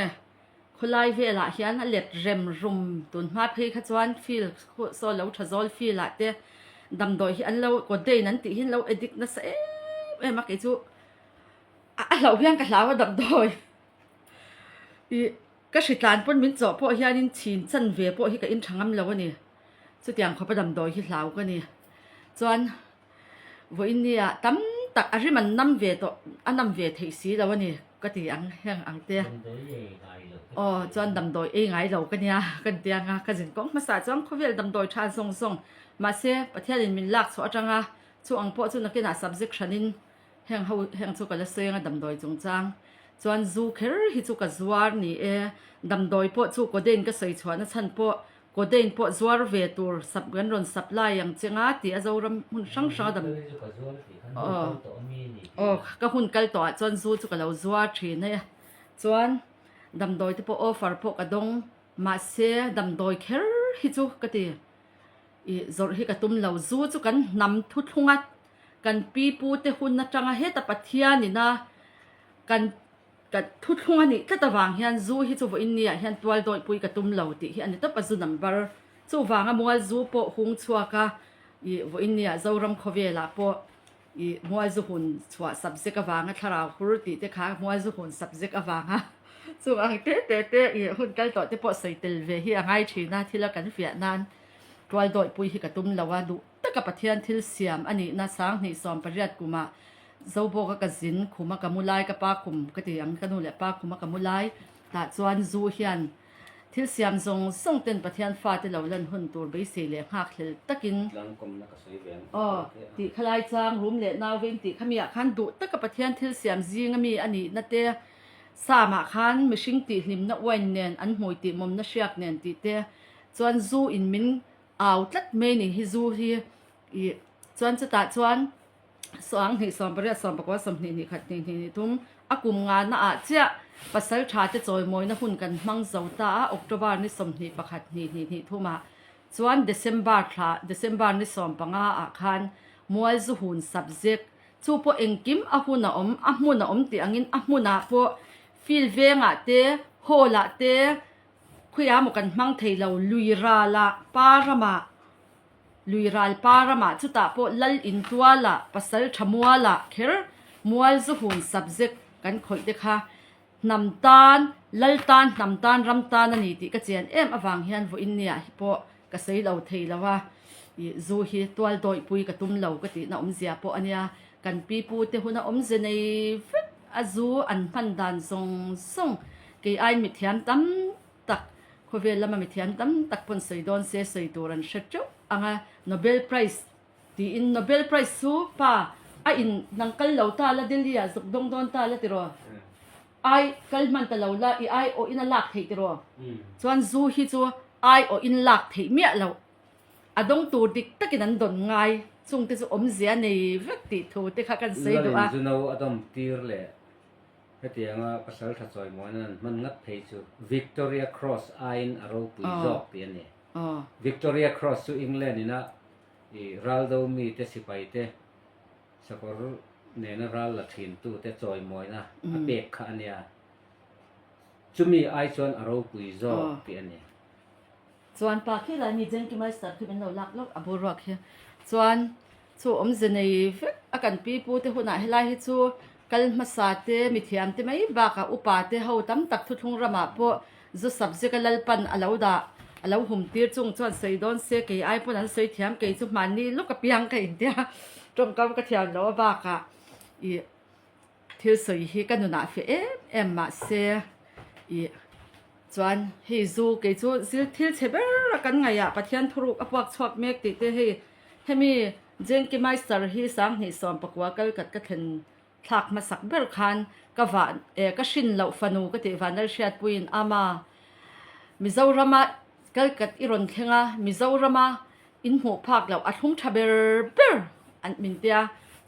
Khawlai velah hian a let rem rum tun hma phei kha chuan field saw lo tha zawl field ah te damdawi hi an lo codeine an tih hi an lo addict nasa em em a kei chu a hlauh hian ka hlau a damdawi ih ka hritlan pawn min chawh pawh hianin chhin chan ve pawh hi ka in tha ngam lo a ni chutiang khawpa damdawi hi hlau ka ni chuan. Vawiin nia tam tak a rim an nam ve tawh a nam ve theih si lo a ni ka ti ang heng ang te. Aw chuan damdawi ei ngai lo ka nia ka ni tiang a ka zin kawng hmasa chuan khawvel damdawi tha zawng zawng mahse Pathianin min lak chhuah atanga chu ang pawh chu nakinah subject hranin heng ho heng chu ka la sawi anga damdawi chungchang chuan zu kher hi chu ka zuar ni e damdawi pawh chu codeine ka sawi chhuahna chhan pawh Codeine pawh zuar ve tur sap kan rawn supply ang che nga tih a Zoram hmun hrang hrang a dam aw aw ka hun kal tawh ah chuan zu chu ka lo zuar thin e chuan damdawi te pawh offer pawh ka dawng mahse damdawi kher hi chu ka ti ih zawrh hi ka tum lo zu chu kan hnam thuthlung a kan pi pu te hun atanga heta Pathian ina kan Ka thuthlung a nih tlat avang hian zu hi chu vawiin ni ah hian tual dawihpui ka tum lo tih hi a ni tawp a, zu number chuvanga mual zu pawh hung chhuak a, ih vawiin ni ah Zoram khawvel ah pawh ih mual zu hun chhuah subject avanga thlarau hur tih te kha mual zu hun subject avanga chung ang te te te ih hun kal tawh te pawh sawi tel ve hi a ngai thin a, thil a kan fiah nan tual dawihpui hi ka tum lo a duh. Taka Pathian thil siam a nihna 2018 kumah Zobawka ka zin khuma ka mu lai ka pa khum ka ti ang ka nu leh pa khuma ka mu lai tah chuan zu hian thil siam zawng zawng ten Pathian fate lo lan hun tur beisei leh nghak hlel takin aw tih khalai chang rum leh nau veng tih khami ah khan duh taka Pathian thil siam zinga mi a nihna te Psalm ah khan mihring tih hlimna uain nen an hmui tih mawmna hriak nen tih te chuan zu in min Au tlat mai ni hi zu hi ih chuan chutah chuan suang hnih 18 19 20 hnih khat hnih hnih hnih thum a kum ngana ah chiah pasal tha te chawimawina hun kan hmang zo ta a October ni 21 hnih hnih hnih thum ah chuan December thla December ni 15 ah khan mual zu hun subject chu pawh engkim a hun a awm a hmun a awm tih angin a hmunah pawh field vengah te hall ah te Khawiah maw kan hmang thei lo, lui ralah pa ramah, lui ral pa ramah chutah pawh lal in tualah, pasal tha mualah kher mual zu hun subject kan khawih te kha hnam tan, lal tan, hnam tan, ram tan a ni tih ka chian em avang hian vawiin nia hi pawh ka sawi lo thei lo a, ih zu hi tual dawihpui ka tum lo ka tihna awmzia pawh a nia, kan pi pu te huna awmze nei vek a zu an hman dan zawng zawng kei aiin mithiam tam tak khawvel lama mithiam tam tak pawn sawi dawn se sawi tur an hre teuh ang a, Nobel Prize tiin Nobel Prize chu pa a in nang kal lo ta la Delhi ah zuk dawng dawn ta la tiraw ai kal hman ta lo la i ai awh in a lak theih tiraw chuan zu hi chu ai awh in lak theih miah loh A dawng tur dik takin an dawn ngai, chungte chu awmzia nei vek tih thu te kha kan sawi duh a. Lalin zu no a dawm tir leh hetianga pasal tha chawimawiin an hman ngat phei chu Victoria Cross aiin a ropui zawk tih a ni. Victoria Cross chu England ina i raldo mite sipaite sakawr nena ral la thintute chawimawina a pek kha a nia. Chumi ai chuan a ropui zawk tih a ni. Chuan pa khi lai mi Jenki Meister khi min lo lak lawk a boruak hi chuan chu awmze nei vek a kan pi pu te hunah helai hi chu kal hmasa te mithiam te mai bakah upa te ho tam tak thuthlung ramah pawh zu subject a lalpan a lo dah a lo hum tir chung chuan sawi dawn se kei ai pawn an sawi thiam kei chu hmanni luk apiang ka intia tawngkam ka thiam loh a bakah ih Thil sawi hi ka nunah feh em em mahse ih chuan hei zu kei chu zil thil chhe ber a kan ngaih ah Pathian thuruk a puak chhuak mek tih te hei hemi Jenki Meister hi 2019 kal kat ka thlen thlak hmasak ber khan ka vah eh ka hrin loh fanu ka tih vanlal hriatpuiin ama Mizorama kal kat i rawn thleng a Mizorama In hmuh phak loh a thlung tha ber ber an min tia.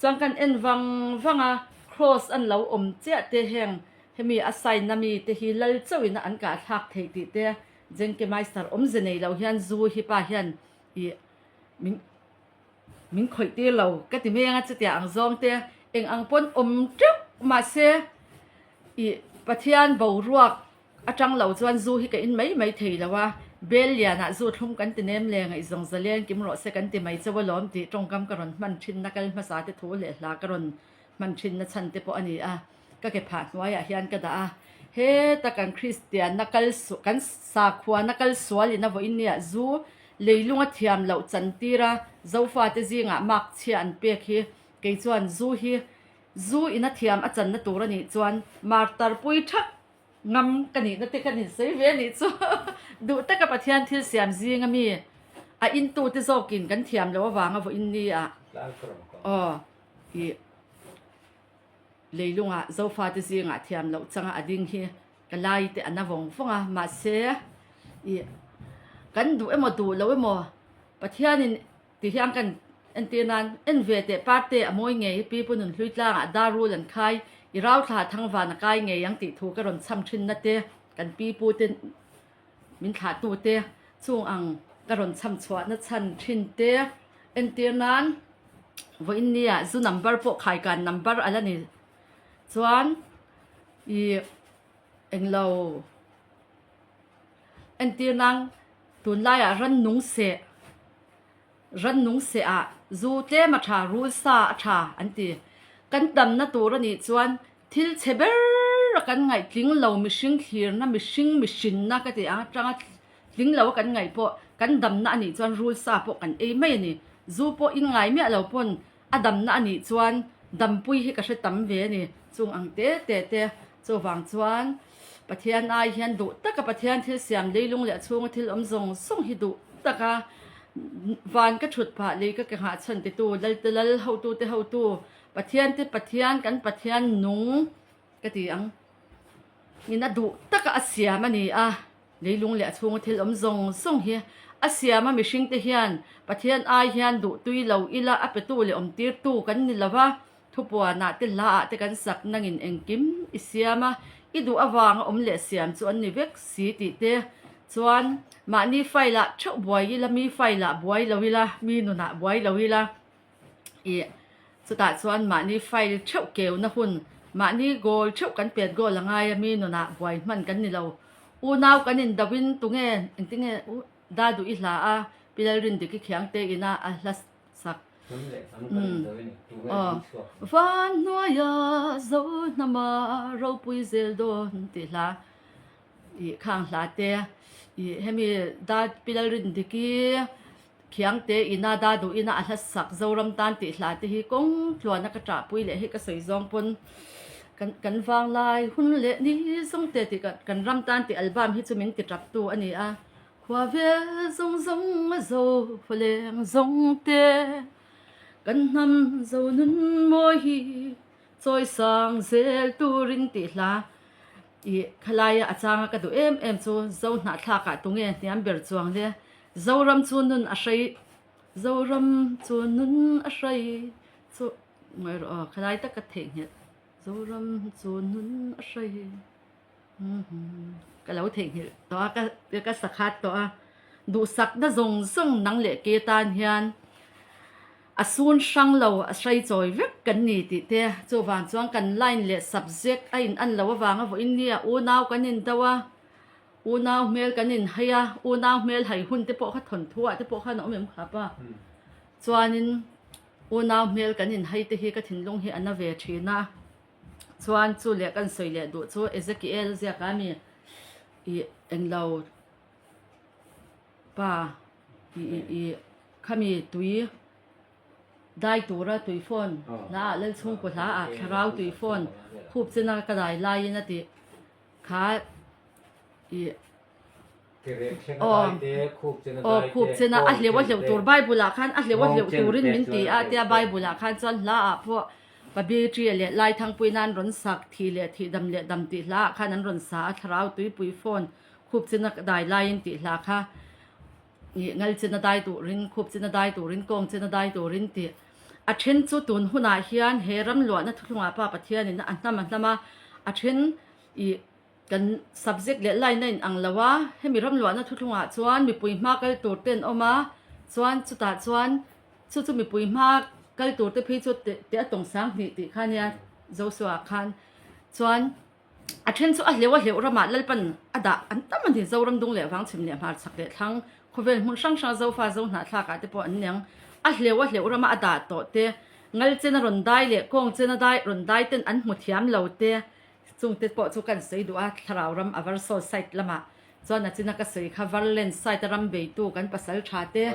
Chuan kan en vang vang a, Kross an lo awm chiah te heng hemi a sign na mi te hi lal chauh in a an kah thlak theih tih te Jenke Meister awmze nei lo hian zu hi pa hian ih min min khawih tir lo ka ti mai anga chutiang ang zawng te eng ang pawn awm teuh mahse ih Pathian boruak Atang lo chuan zu hi ka in mai mai thei lo a, bel lianah zu thlum kan ti nem le ngaihzawng zaleng kim rawh se kan ti mai chauh alawm tih tawngkam ka rawn hman thinna kal hmasa te thu leh hla ka rawn hman thinna chhan te pawh a ni a, ka ke phah hnuaiah hian ka dah a, heta kan Kristianna kal kan sakhuana kal sual in a vawiin nia zu leilunga thiam loh chantir a Zofate zingah mark chhia an pek hi kei chuan zu hi zu in a thiam a channa tur a nih chuan martar pui thak Ngam ka nihna te kan insawi ve a nih chu. Duh taka Pathian thil siam zinga mi a intute zawkin kan thiam loh avanga vawiin ni ah aw i leilungah Zofate zingah thiam loh changa a ding hi ka lai te a na vawng vawng a mahse i kan duh emaw duh loh emaw Pathianin Ti hian kan entir nan en ve teh parte a mawi ngei pi pu nun hlui tlangah dar rul an khai i rau thla thang van a kai ngei ang tih thu ka rawn cham thin na te kan pi pu te min thlah tu te chung ang ka rawn cham chhuah na chhan thin te entir nan vawiin nia zu number pawh khai kan number a la ni chuan i englo entir nan Tunlaiah rannung seh, rannung seh ah zu tlem a tha, rul sa a tha an ti. Kan tamna tur a nih chuan thil chhe ber a kan ngaih tling lo mihring thlirna, mihring mihrinna ka tih ang atanga tling lo a kan ngaih pawh kan damna a nih chuan rul sa pawh kan ei mai a ni. Zu pawh in ngai miah lo pawn A damna a nih chuan dampui hi ka hre tam ve a ni. Chung ang te te te chuvang chuan Pathian ai hian duh taka Pathian thil siam leilung leh a chhunga thil awm zawng zawng hi duh taka van ka thut phah lei ka ke nghah chhan titu Lalte Lal hotute hotu Pathian te Pathian kan Pathian nung ka ti ang in a duh taka a siam a ni a. Leilung leh a chhunga thil awm zawng zawng hi a siam a, mihringte hian Pathian ai hian duhtui lo ila a petu leh awmtirtu kan ni lo va, thupuanah te hlaah te kan sak nangin engkim i siam a, i duh avanga awm leh siam chu an ni vek si tih te chuan mahni file ah theuh buai ila, mi file ah buai lo ila, mi nunah buai lo ila. Ih, chutah chuan mahni file theuh keuna hun, mahni goal theuh kan pet goal a ngai a, mi nunah buai hman kan ni lo. Unau kan indauhin tunge, engtinge u Daduh i hla a, Pi Lalrindiki Khiangte ina a hla sak. Umm, aw, Van hnuaia zo hnama ropui zel dawn tih hla, ih, khang hla te, ih, hemi Da Pi Lalrindiki Khiangte ina da duh ina a hla sak Zoram tan tih hla te hi kawng tluana ka ṭahpui leh hi ka sawi zawng pawn kan kan vanglai hun leh ni zawng te tih kan ram tan tih album hi chu min ti ṭap tu a ni a, khua vel zawng zawng a zo fawleng zawng te kan hnam zo nun mawi hi chawi sang zel turin tih hla ih khalaia a changa ka duh em em chu zo hnahthlakah tunge hniam ber chuang le Zoram chu nun a hrei Zoram chu nun a hrei chu ngawi rawh aw khalai tak ka theihnghilh Zoram chu nun a hrei ka lo theihnghilh tawh a ka ka sakhat tawh a duhsakna zawng zawng nang leh ke tan hian a sun hrang lo a hrei chawi vek kan ni tih te chuvang chuan kan line leh subject a in an loh avanga vawiin nia unau kan in do a. Unau hmel kan inhai a, unau hmel hai hun te pawh kha thawnthu ah te pawh khan a awm em kha pa. Chuanin unau hmel kan inhai te hi ka thinlung hi a na ve thin a. Chuan chu leh kan sawi leh duh chu Ezekiel ziak a mi ih englo pa ih ih ih khami tui dai tura tui fawn hla ah Lalchhungkaw hla ah thlarau tui fawn khup chena ka dai laiin a tih kha ih Aw, aw khup chena a hleuh a hleuh tur Bible ah khan a hleuh a hleuh turin min ti a tia Bible ah khan chuan hla ah pawh Pabitri leh Laithangpuiin an rawn sak thih leh thih dam leh dam tih hla ah khan an rawn sa a thlarau tuipui phone khup chena dai laiin tih hla kha ih ngal chena dai turin khup chena dai turin kawng chena dai turin tih a then chu tun hunah hian he ram luahna thuthlungah pa Pathianin a hnam a hnam a a then ih Kan subject leh line a inang lo a, hemi ram luahna thuthlungah chuan mipui hma kal tur te an awm a, chuan chutah chuan chu chu mipui hma kal tur te phei chu teh a tawng sang hnih tih kha nia Joshua khan chuan a then chu a hleuh a hleuh ramah Lalpan a dah an tam a ni Zoram dung leh vang chhim leh hmar chhak leh thlang khawvel hmun hrang hrang Zofa Zohnahthlakah te pawh an niang a hleuh a hleuh rama a dah tawh te ngal chena rawn dai leh kawng chena dai rawn dai ten an hmu thiam lo te Chungte pawh chu kan sawi duh a, thlarau ram a Varsaw side lamah chuan a china ka sawi kha Varlen side a ram beitu kan pasal tha te,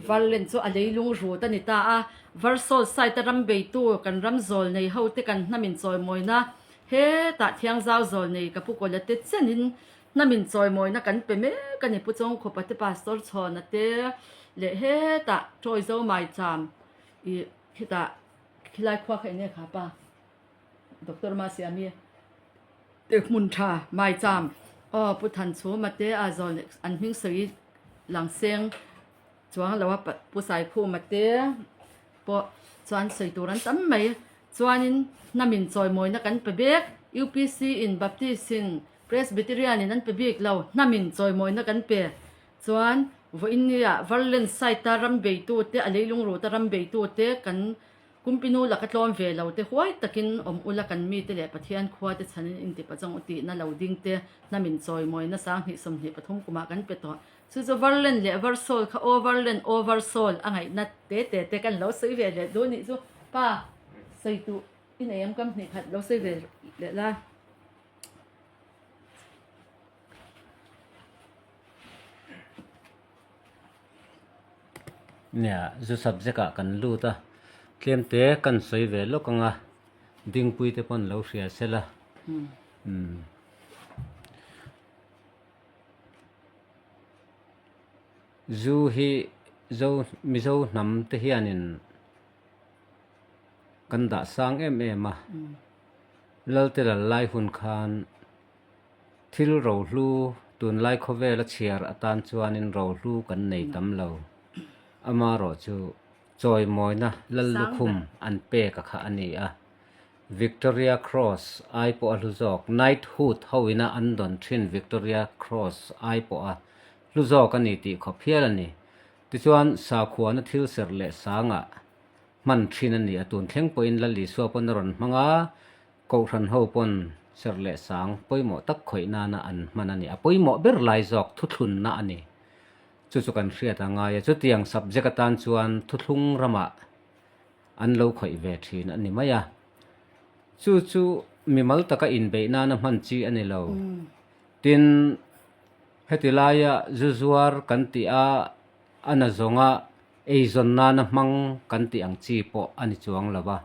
Varlen chu a leilung rut a ni ta a, Varsaw side a ram beitu kan ram zawl nei ho te kan hnamin chawimawina hetah Thiangzau zawl nei ka pu Kawla te chenin hnamin chawimawina kan pe mek a ni Pu Chawngkhupa te Pastor Chhawna te leh hetah Tawizo Maicham ih khitah khilai khua kha eng nge kha pa. Doctor Masiami te hmun tha maicham aw Pu Thanchhuma te a zawn an hming sawi lang seng chuang lo a Pu Saikhuma te pawh chuan sawi tur an tam mai chuanin hnamin chawimawina kan pe bek UPC in Baptist in Presbyterian in an pe bik lo hnamin chawimawina kan pe chuan vawiin nia Varlen side a ram beitu te a leilung rut a ram beitu te kan Kumpinu laka tlawm ve lo te huai takin awm ula kan mite leh Pathian khua te chhanin intipa zawng u tihna lo ding te hnamin chawimawina 20 23 kumah kan pe tawh. Chu chu Varlen leh Varsawl kha Overland Oversawl a ngaihna te te te kan lo sawi ve leh duh nih chu pa sawi duh i nei em kam hnih khat lo sawi ve leh la. Nia, zu subject ah kan lut a, tlem te kan sawi ve lawk ang a, dingpui te pawn lo hria sel a. Umm. Zu hi zo Mizo hnam te hianin kan dah sang em em a, Lalte lal lai hun khan Thil rohlu, tunlai khawvela chhiar atan chuanin rohlu kan nei tam lo. Amarawh chu chawimawina Lallukhum an pek a kha a ni a. Victoria Cross ai pawh a hlu zawk, Knighthood hoina an dawn thin Victoria Cross ai pawh a hlu zawk a ni tih khawp hial a ni. Tichuan, sakhuana thil serh leh sangah hman thin a ni a, tun thleng pawhin Lal Isua pawn a rawn hmang a, Kohhran ho pawn serh leh sang pawimawh tak khawih nana an hman a ni. A pawimawh ber lai zawk thuthlunna a ni. Chu chu kan hriat a ngai a, chutiang subject atan chuan thuthlung ramah an lo khawih ve thin a ni mai a. Chu chu mimal taka inbeih nana hman chi a ni lo. Tin, heti laia zu zuar kan tih a, a na zawnga eizawn nana hmang kan tih ang chi pawh a ni chuang lo va.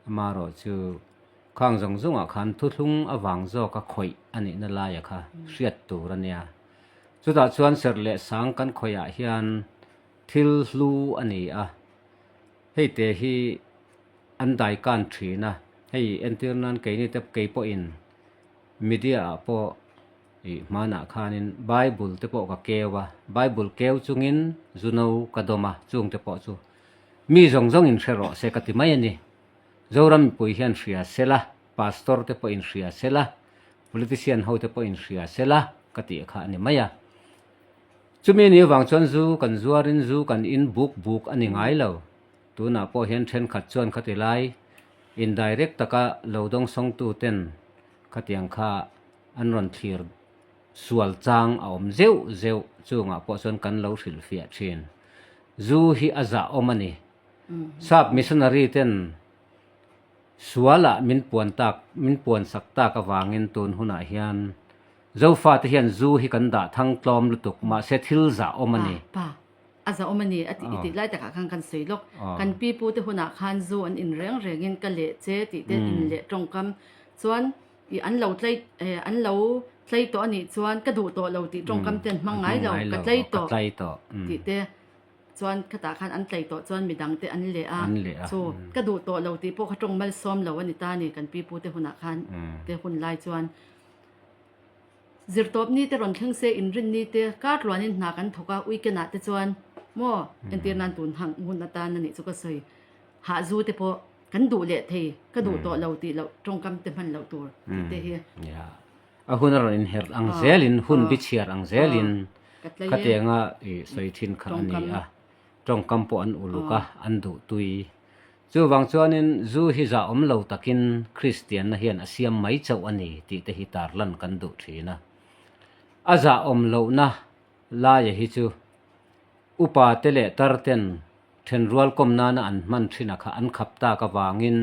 Amaherawh chu khang zawng zawngah khan thuthlung avang zawka khawih a nihna laia kha hriat tur a nia. Chutah chuan serh leh sang kan khawihah hian thil hlu a ni a, hei te hi an daikan thin a, hei entir nan keini te kei pawhin media ah pawh ih hmanah khanin Bible te pawh ka keu a, Bible keu chungin zuno ka dawm a, chungte pawh chu Mi zawng zawng in hre rawh se ka ti mai a ni. Zoram mipui hian hria se la, Pastor te pawh in hria se la, Politician ho te pawh in hria se la ka tih kha a ni mai a. Chumi ni avang chuan zu kan zuarin zu kan in buk buk a ni ngai lo. Tunah pawh hian thenkhat chuan khati lai indirect taka lo dawngsawngtu ten khatiang kha an rawn thlir. sual chang a awm zeuh zeuh chungah pawh chuan kan lo hrilhfiah thin. Zu hi a zah awm a ni. Sap missionary ten sualah min puan tak min puan sak tak avangin tun hunah hian Zofa te hian zu hi kan dah thang tlawm lutuk mahse thil zah awm a ni. Pa, a zah awm a ni a tih i tih lai takah khan kan sawi lawk. Kan pi pu te hunah khan zu an in reng rengin ka leh che tih te in leh tawngkam chuan i an lo tlei an lo tlei tawh a nih chuan ka duh tawh lo tih tawngkam te an hmang ngai lo, ka tlei tawh tih te chuan khatah khan an tlei tawh chuan midang te an leh a, chu ka duh tawh lo tih pawh kha tawng malsawm lo a ni ta a ni kan pi pu te hunah khan te hun lai chuan. Zirtawp ni te rawn thleng se inrin ni te kar tluanin hna kan thawk a, weekend ah te chuan maw entir nan tun hang hun atan a nih chu ka sawi. Hahzu te pawh kan duh leh thei, ka duh tawh lo tih loh tawngkam te hman loh tur tih te hi. Yeah. A hun a rawn inherh ang zelin, hun bichhiar ang zelin khatianga i sawi thin kha a ni a. Tawngkam pawh an uluk a, an duh tui. Chuvang chuanin zu hi zahawm lo takin Kristianna hian a siam mai chauh a ni tih te hi tarlan kan duh thin a. A zahawm lohna laia hi chu upa te leh tar ten thenrual kawm nana an hman thin a kha an khap tak avangin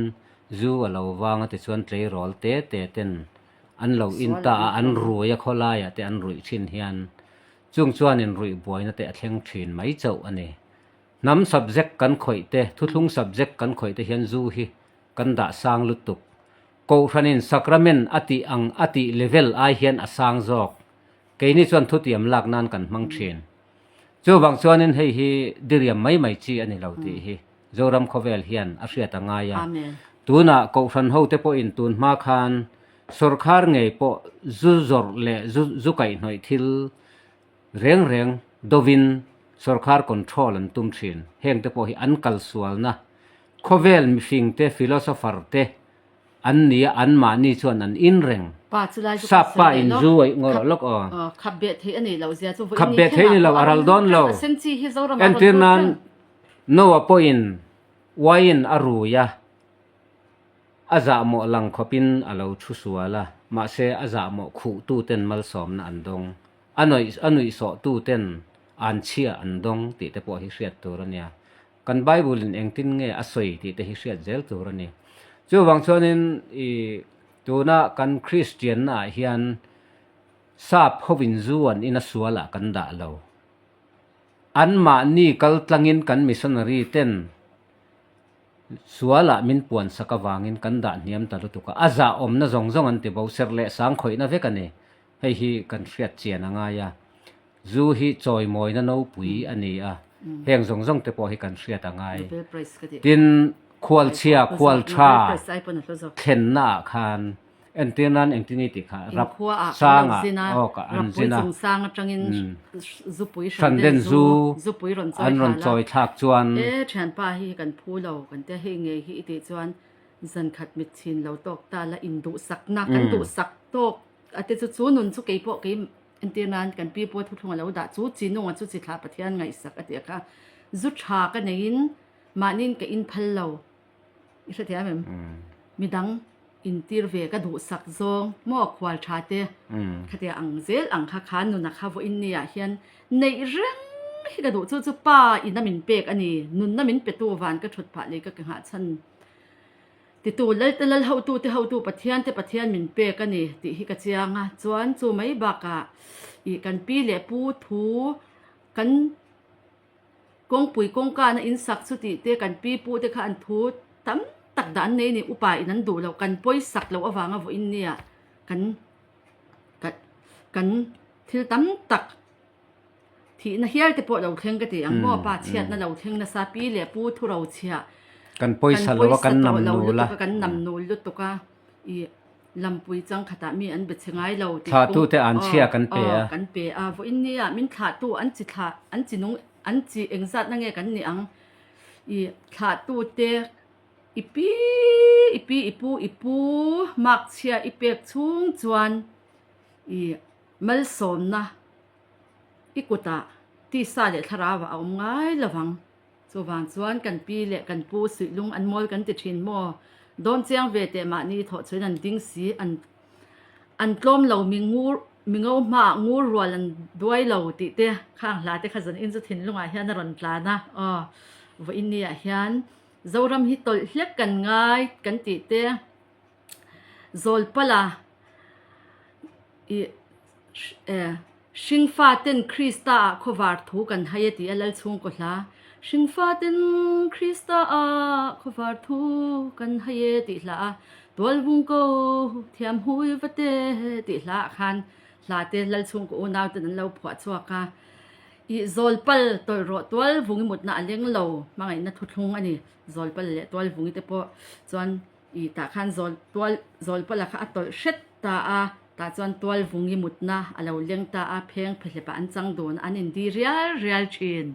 zu a lo vang a tichuan tleirawl te te ten an lo in ta a, an rui a khawlaiah te an ruih thin hian chung chuanin ruih buaina te a thleng thin mai chauh a ni. Hnam subject kan khawih te, thuthlung subject kan khawih te hian zu hi kan dah sang lutuk. Kohhranin sacrament a tih ang a tih level ai hian a sang zawk. Keini chuan thutiam lak nan kan hmang thin. Chuvang chuanin hei hi diriam mai mai chi a ni lo tih hi Zoram khawvel hian a hriat a ngai a. Tunah Kohhran hote pawhin tun hma khan sawrkhar ngei pawh zu zawrh leh zu zu kaihhnawih thil Reng reng dovin sorkar control an tum thin. Heng te pawh hi an kalsualna khawvel mihring te philosopher te an nia an mahni chuan an in reng. Pa chu lai chu Sap pa in zu aih ngaw rawh lawk aw. Khap beh theih a nih loh zia chu vawiin Khap beh theih a ni lo a ral dawn lo. A sen chi hi Zoram ah rawn Entir lut nan reng. Noah pawhin wine a rui a. A zahmawh lang khawpin a lo thu sual a, mahse a zahmawh khuhtuten malsawmna an dawng. A nawih a nuihsawhtuten anchhia an dawng tih te pawh hi hriat tur a nia. Kan Bible-in engtin nge a sawi tih te hi hriat zel tur a ni. Chuvang chuanin i tuna kan Kristiannaah hian sap hovin zu an ina sualah kan dah lo. Anmahni kal tlangin kan missionary ten Sualah min puan sak avangin kan dah hniam ta lutuk a, a zahawmna zawng zawng an ti bo, serh leh sang khawihna vek a ni. Hei hi kan hriat chian a ngai a, zu hi chawimawina nopui a ni a, heng zawng zawng te pawh hi kan hriat a ngai. Tin, khualchhia, khualtha thlenna ah khan Entir nan engtin nge tih kha rap sangah awk ah an zin a, hran den zu an rawn chawi thlak chuan. E thianpa hi kan phu lo kan tia hei ngei hi i tih chuan zan khat mit chhin lo tawk ta la in duhsakna kan duhsak tawk a te chu chu nun chu kei pawh kei entir nan kan pi pawh thuthlung a lo dah chu chi nunga chu chi thlah Pathian ngaihsak a tih kha zu tha ka neiin mahniin ka in phal lo. I hrethiam em? Midang intir ve ka duhsak zawng maw khual tha te khatia ang zel ang kha kha nuna kha vawiin ni ah hian neih reng hi ka duh chu chu pa ina min pek a ni nunna min petu van ka thut phah leh ka ke nghah chhan titu Lalte Lal hotu te hotu Pathian te Pathian min pek a ni tih hi ka chiang a chuan chu mai bakah ih kan pi leh pu thu kan Kawngpui kawngkana in sak chu tih te kan pi pu te kha an thu tam tak dah an nei a ni. Upa in an duh loh, kan pawisak loh avanga vawiin nia kan kan thil tam tak thihna hial te pawh lo thleng ka ti ang maw pa chhiatna lo thleng nasa pi leh pu thu ro chhiah kan pawisa lo a kan nam nul a kan pawisa tawh lo lutuk a kan nam nul lutuk a ih Lampui chang khatah mi an be che ngai lo tih Thlahtu te an chhia kan pe a. Kan pe a. Vawiin nia min thlahtu an chi thlah an chi nung an chi engzatna nge kan nih ang? I thlahtu te i pi i pi i pu i pu mark chhia i pek chhung chuan i malsawmna i kutah tisa leh thlarauah a awm ngai lovang. Chuvang chuan kan pi leh kan pu suihlung an mawl kan ti thin maw? Dawn chiang ve teh mahni thawh chuan an ding si, an an tlawm lo mi ngur. Mingo hmaah ngur rual an duai lo tih te khang hla te kha zanin chu thinlungah hian a rawn tlan a, aw vawiin niah hian Zoram hi tawlh hlek kan ngai kan tih te Zawlpala ih eh Hringfa ten Krista ah khawvar thu kan hai a ti a Lalchhungkaw hla Hringfa ten Krista ah khawvar thu kan hai e tih hla a Tualvung ko thiam hui va te tih hla ah khan hla te Lalchhungkaw unau ten an lo phuah chhuak a. Ih Zawlpal tawlh rawh Tualvung i mutna a leng lo hmangaihna thuthlung a ni. Zawlpal leh Tualvungi te pawh chuan Ih tah khan zawl tual zawlpala kha a tawlh hret ta a, tah chuan tualvungi mutna a lo leng ta a, pheng phehlepah an chang dun a, an indi rial rial thin.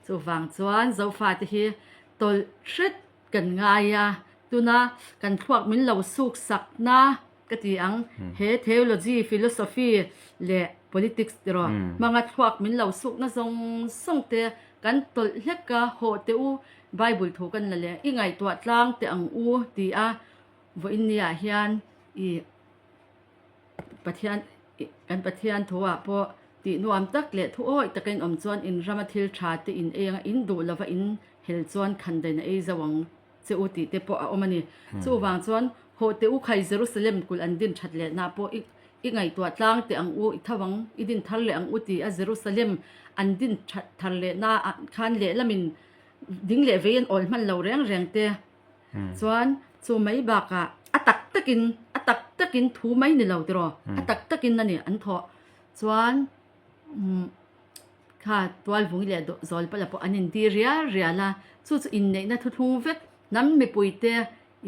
Chuvang chuan Zofate hi tawlh hret kan ngai a, tuna kan thluak min lo suk sakna ka ti ang, he theology, philosophy leh politics tiraw hmanga thluak min lo sukna zawng zawng te kan tawlh hlek a, hawh teh u Bible thu kan la leh i ngaihtuah tlang teh ang u ti a, vawiin niah hian i Pathian kan Pathian thu ah pawh tih nuam tak leh thu awih taka in awm chuan in rama thil tha te in ei anga in duh lova in hel chuan khandain a ei zo ang che u tih te pawh a awm a ni. Chuvang chuan hawh teh u khai Jerusalem kulh an din that leh nah pawh i i ngaihtuah tlang teh ang u, i tho ang, i din thar leh ang u ti a Jerusalem an din that thar leh na ah khan lehlamin Ding leh vei an awl hman lo reng reng te chuan chu mai bakah a tak takin a tak takin thu mai ni lo tiraw a tak takin a ni an thawh chuan umm kha tualvungi leh zawlpala pawh an indi rial rial a chu chu inneihna thuthlung vek hnam mipui te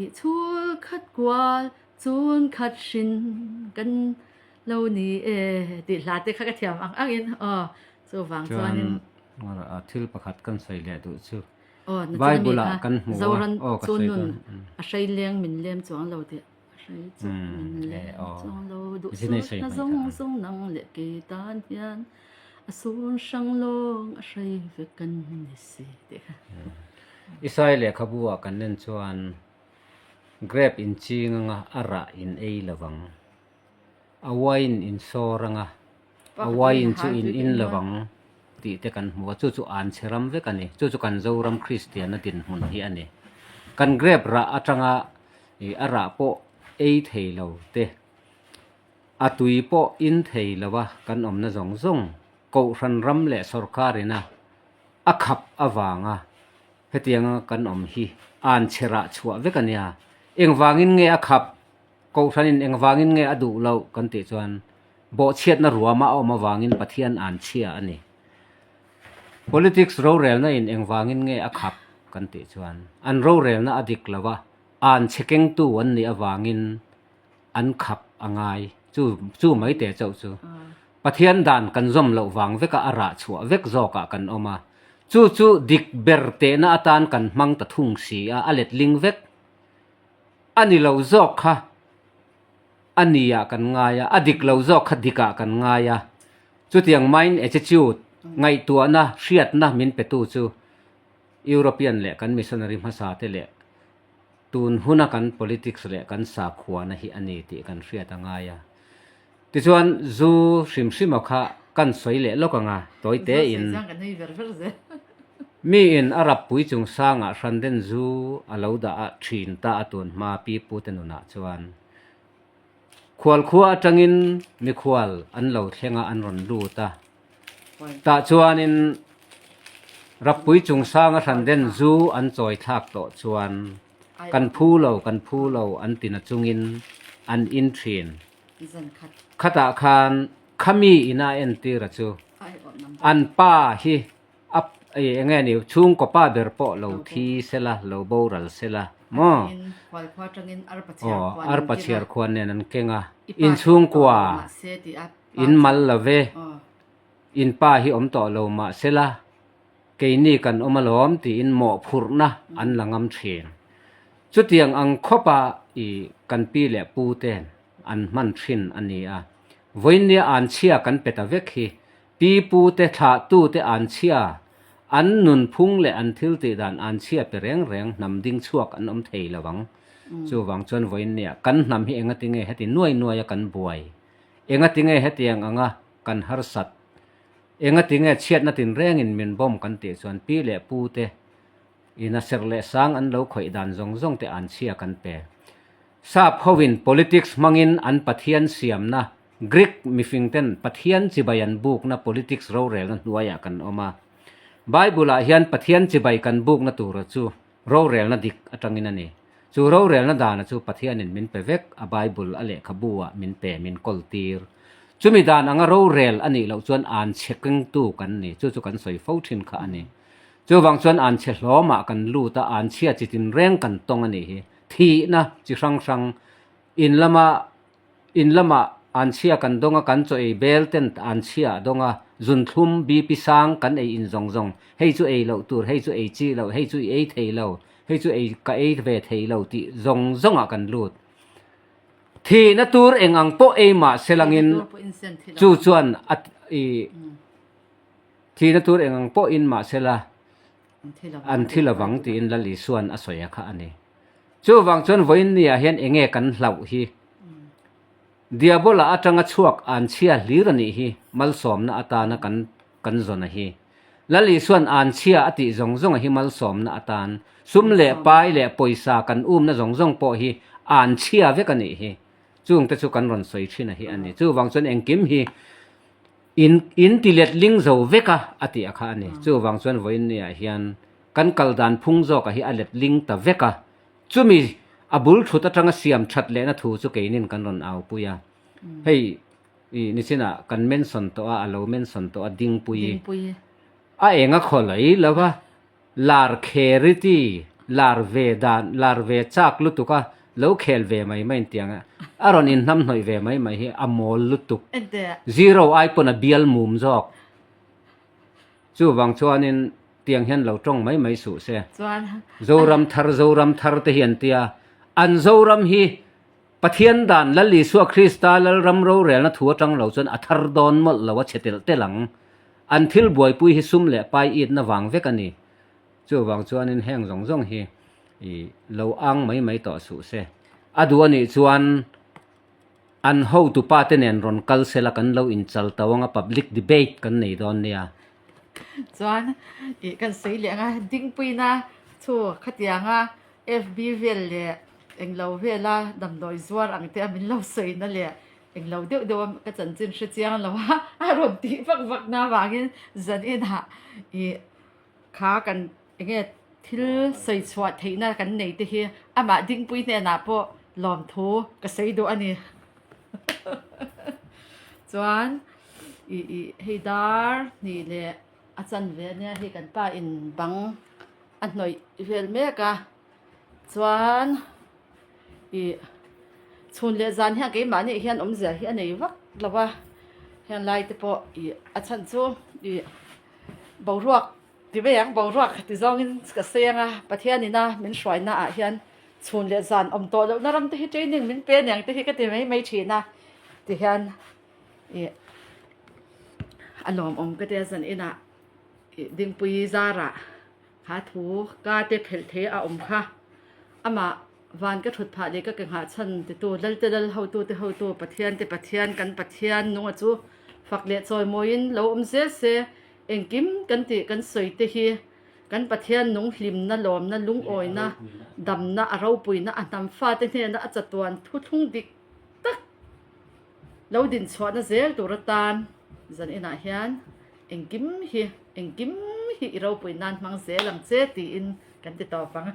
ih chhul khat kual chun khat hrin kan lo ni e tih hla te kha ka thiam ang angin aw chuvang chuanin. Chuan thil pakhat kan sawi leh duh chu Bible ah kan hmu a, aw ka sawi dawn. A hrei leng min lem chuang lo tih a hrei chu min lem chuang lo duh sut na zawng zawng nang leh kei tan hian a sun hrang lawng a hrei vek kan ni si tih kha. Isai lehkhabu ah kan en chuan grape in ching anga a rah in ei lovang. A wine in sawr anga, a wine chu in in lo ang tih te kan hmu a, chu chu an chhe ram vek a ni. Chu chu kan Zoram Kristianna dinhmun hi a ni. Kan grape rah atanga ih a rah pawh ei thei lo te, a tui pawh in thei lo a kan awmna zawng zawng Kohhran ram leh sawrkar ina a khap avanga hetianga kan awm hi an chhe rah chhuah vek a nia. Engvangin nge a khap? Kohhranin engvangin nge a duh loh kan tih chuan bawhchhiatna ruama a awm avangin Pathian an chhia a ni. Politics rorelna in engvangin nge a khap kan tih chuan an rorelna a dik lo a, an chhe kengtu an nih avangin an khap a ngai. Chu chu mai teh chauh chu Pathian dan kan zawm loh vang veka a rah chhuah vek zawkah kan awm a. Chu chu dik ber tehna atan kan hmang ta thung si a, a letling vek. A ni lo zawk kha a ni ah kan ngai a, a dik lo zawk kha dik ah kan ngai a. Chutiang mind attitude, ngaihtuahna, hriatna min petu chu European leh kan missionary hmasa te leh tun huna kan politics leh kan sakhuana hi a ni tih kan hriat a ngai a. Tichuan zu hrim hrima kha kan sawi leh lawk ang a, tawi tein. Miin a rappui chung sangah hranden zu a lo dah a thin ta a tun hma pi pute nunah chuan khualkhua atangin mikhual an lo thleng a an rawn lut a. Tah chuanin rappui chung sanga hranden zu an chawi thlak tawh chuan kan phu lo kan phu lo an ti na chungin an in thin. Khatah khan khami ina entir a chu an pa hi A eng nge ni, chhungkaw pa ber pawh lo thi sela, lo boral sela maw? Aw, arpa chhiar khuan nen an keng a, in chhungkua in mal lo ve, in pa hi awm tawh lo mah sela, keini kan awm alawm tiin mawhphurhna an la ngam thin. Chutiang ang khawpa i kan pi leh pu ten an hman thin a ni a, vawiinnia anchhia kan pe ta vek hi Pi pu te thlah tu te an chhia, an nunphung leh an thil tih dan an chhia pe reng reng hnam ding chhuak an awm thei lo ang. Chuvang chuan vawiin nia kan hnam hi enga tinge heti nuai nuai a kan buai? Engatinge hetiang anga kan harsat? Engatinge chhiatna tinrengin min bawm kan tih chuan pi leh pu te ina serh leh sang an lo khawih dan zawng zawng te an chhia kan pe. Sap hovin politics hmangin an Pathian siamna Greek mifing ten Pathian chibai an bukna politics rorelna hnuaiah kan awm a. Bible ah hian Pathian chibai kan bukna tura chu rorelna dik atangin a ni. Chu rorelna dana chu Pathianin min pe vek a Bible a lehkhabu ah min pe min kawl tir. Chumi dan anga rorel a nih loh chuan an chhe kengtu kan ni. Chu chu kan sawi fo thin kha a ni. Chuvang chuan an chhe hlawmah kan lut a, an chhia chi tinreng kan tawng a nih hi. Thihna chi hrang hrang in lama in lamah an chhia kan dawng a, kan chaw ei bel ten an chhia a dawng a, zunthlum, BP sang kan ei in zawng zawng, hei chu ei loh tur, hei chu ei chi loh, hei chu i ei thei lo, hei chu ei ka ei ve thei lo tih zawng zawngah kan lut. Thihna tur eng ang pawh ei mah se langin chu chuan a i thihna tur eng ang pawh in mah se la an thi lovang tiin Lal Isua'n a sawi a kha a ni. Chuvang chuan vawiin niah hian enge kan hlauh hi? Diabola atanga chhuak an chhia hlir a nih hi malsawmna atana kan kan zawn a hi. Lal Isua'n an chhia a tih zawng zawng a hi malsawmna atan sum leh pai leh pawisa kan umna zawng zawng pawh hi an chhia vek a nih hi. Chungte chu kan rawn sawi thin a hi a ni. Chuvang chuan engkim hi In in ti let ling zo vek a, a tih a kha a ni. Chuvang chuan vawiin niah hian kan kal dan phung zawkah hi a let ling ta vek a. Chumi a bul thut atanga siam that lehna thu chu keinin kan rawn aupui a. Hei i nichinah kan mention tawh a, a lo mention tawh a, Dingpui. A eng a khaw lai lo va. Lar kheriti, lar ve dan, lar ve chak lutuk a, lo khel ve mai mai intiang a, a rawn inhnamhnawih ve mai mai hi a mawl lutuk. Zero ai pawn a bial mum zawk. Chuvang chuanin tiang hian lo tawng mai mai suh se. Zoram thar, Zoram thar te hi an tia, an Zoram hi Pathian dan Lal Isua Krista Lalram rorelna thu atang lo chuan a thar dawn mawlh lo a chhe telh telh ang. An thil buaipui hi sum leh pai itna vang vek a ni. Chuvang chuanin heng zawng zawng hi i lo ang mai mai tawh suh se. A duh a nih chuan an hotupa te nen rawn kal sela kan lo inchal tau anga public debate kan nei dawn nia. Chuan i kan sawi leh anga dingpuina chu khatianga FB vel leh englo vela damdawi zuar ang te a min lo sawi na leh englo deuh deuh a ka chanchin hre chiang lo a, a rawn tih vak vak na avangin zan inah ih kha kan enge thil sawi chhuah theihna kan nei te hi amah dingpui hnenah pawh lawmthu ka sawi duh a ni. Chuan ih ih hei dar hnih leh a chanve ania hei kan pa in bang a hnawih vel mek a chuan ih chhun leh zan hian keimahni hian awmzia hi a nei vak lo a heng lai te pawh ih a chhan chu ih boruak ti mai ang boruak ti zawngin ka sawi ang a Pathian ina min hruaina ah hian chhun leh zan awm tawh lohna ram te hi training min pe aniang te hi ka ti mai mai thin a ti hian ih a lawmawm ka tia zan inah ih dingpui zarah. Kha thu ka te phelh thei a awm kha. Amah van ka thut phah leh ka ke nghah chhan titu Lalte Lal hotute hotu Pathian te Pathian kan Pathian nunga chu fak leh chawimawiin lo awm zel se engkim kan tih kan sawi te hi kan Pathian nung hlimna lawmna lungawina damna a ropuina a hnam fate hnena a chatuan thuthlung dik tak lo dinchhuahna zel tur atan zan inah hian Engkim hi, engkim hi i ropui nan hmang zel ang che tiin kan ti tawp ang.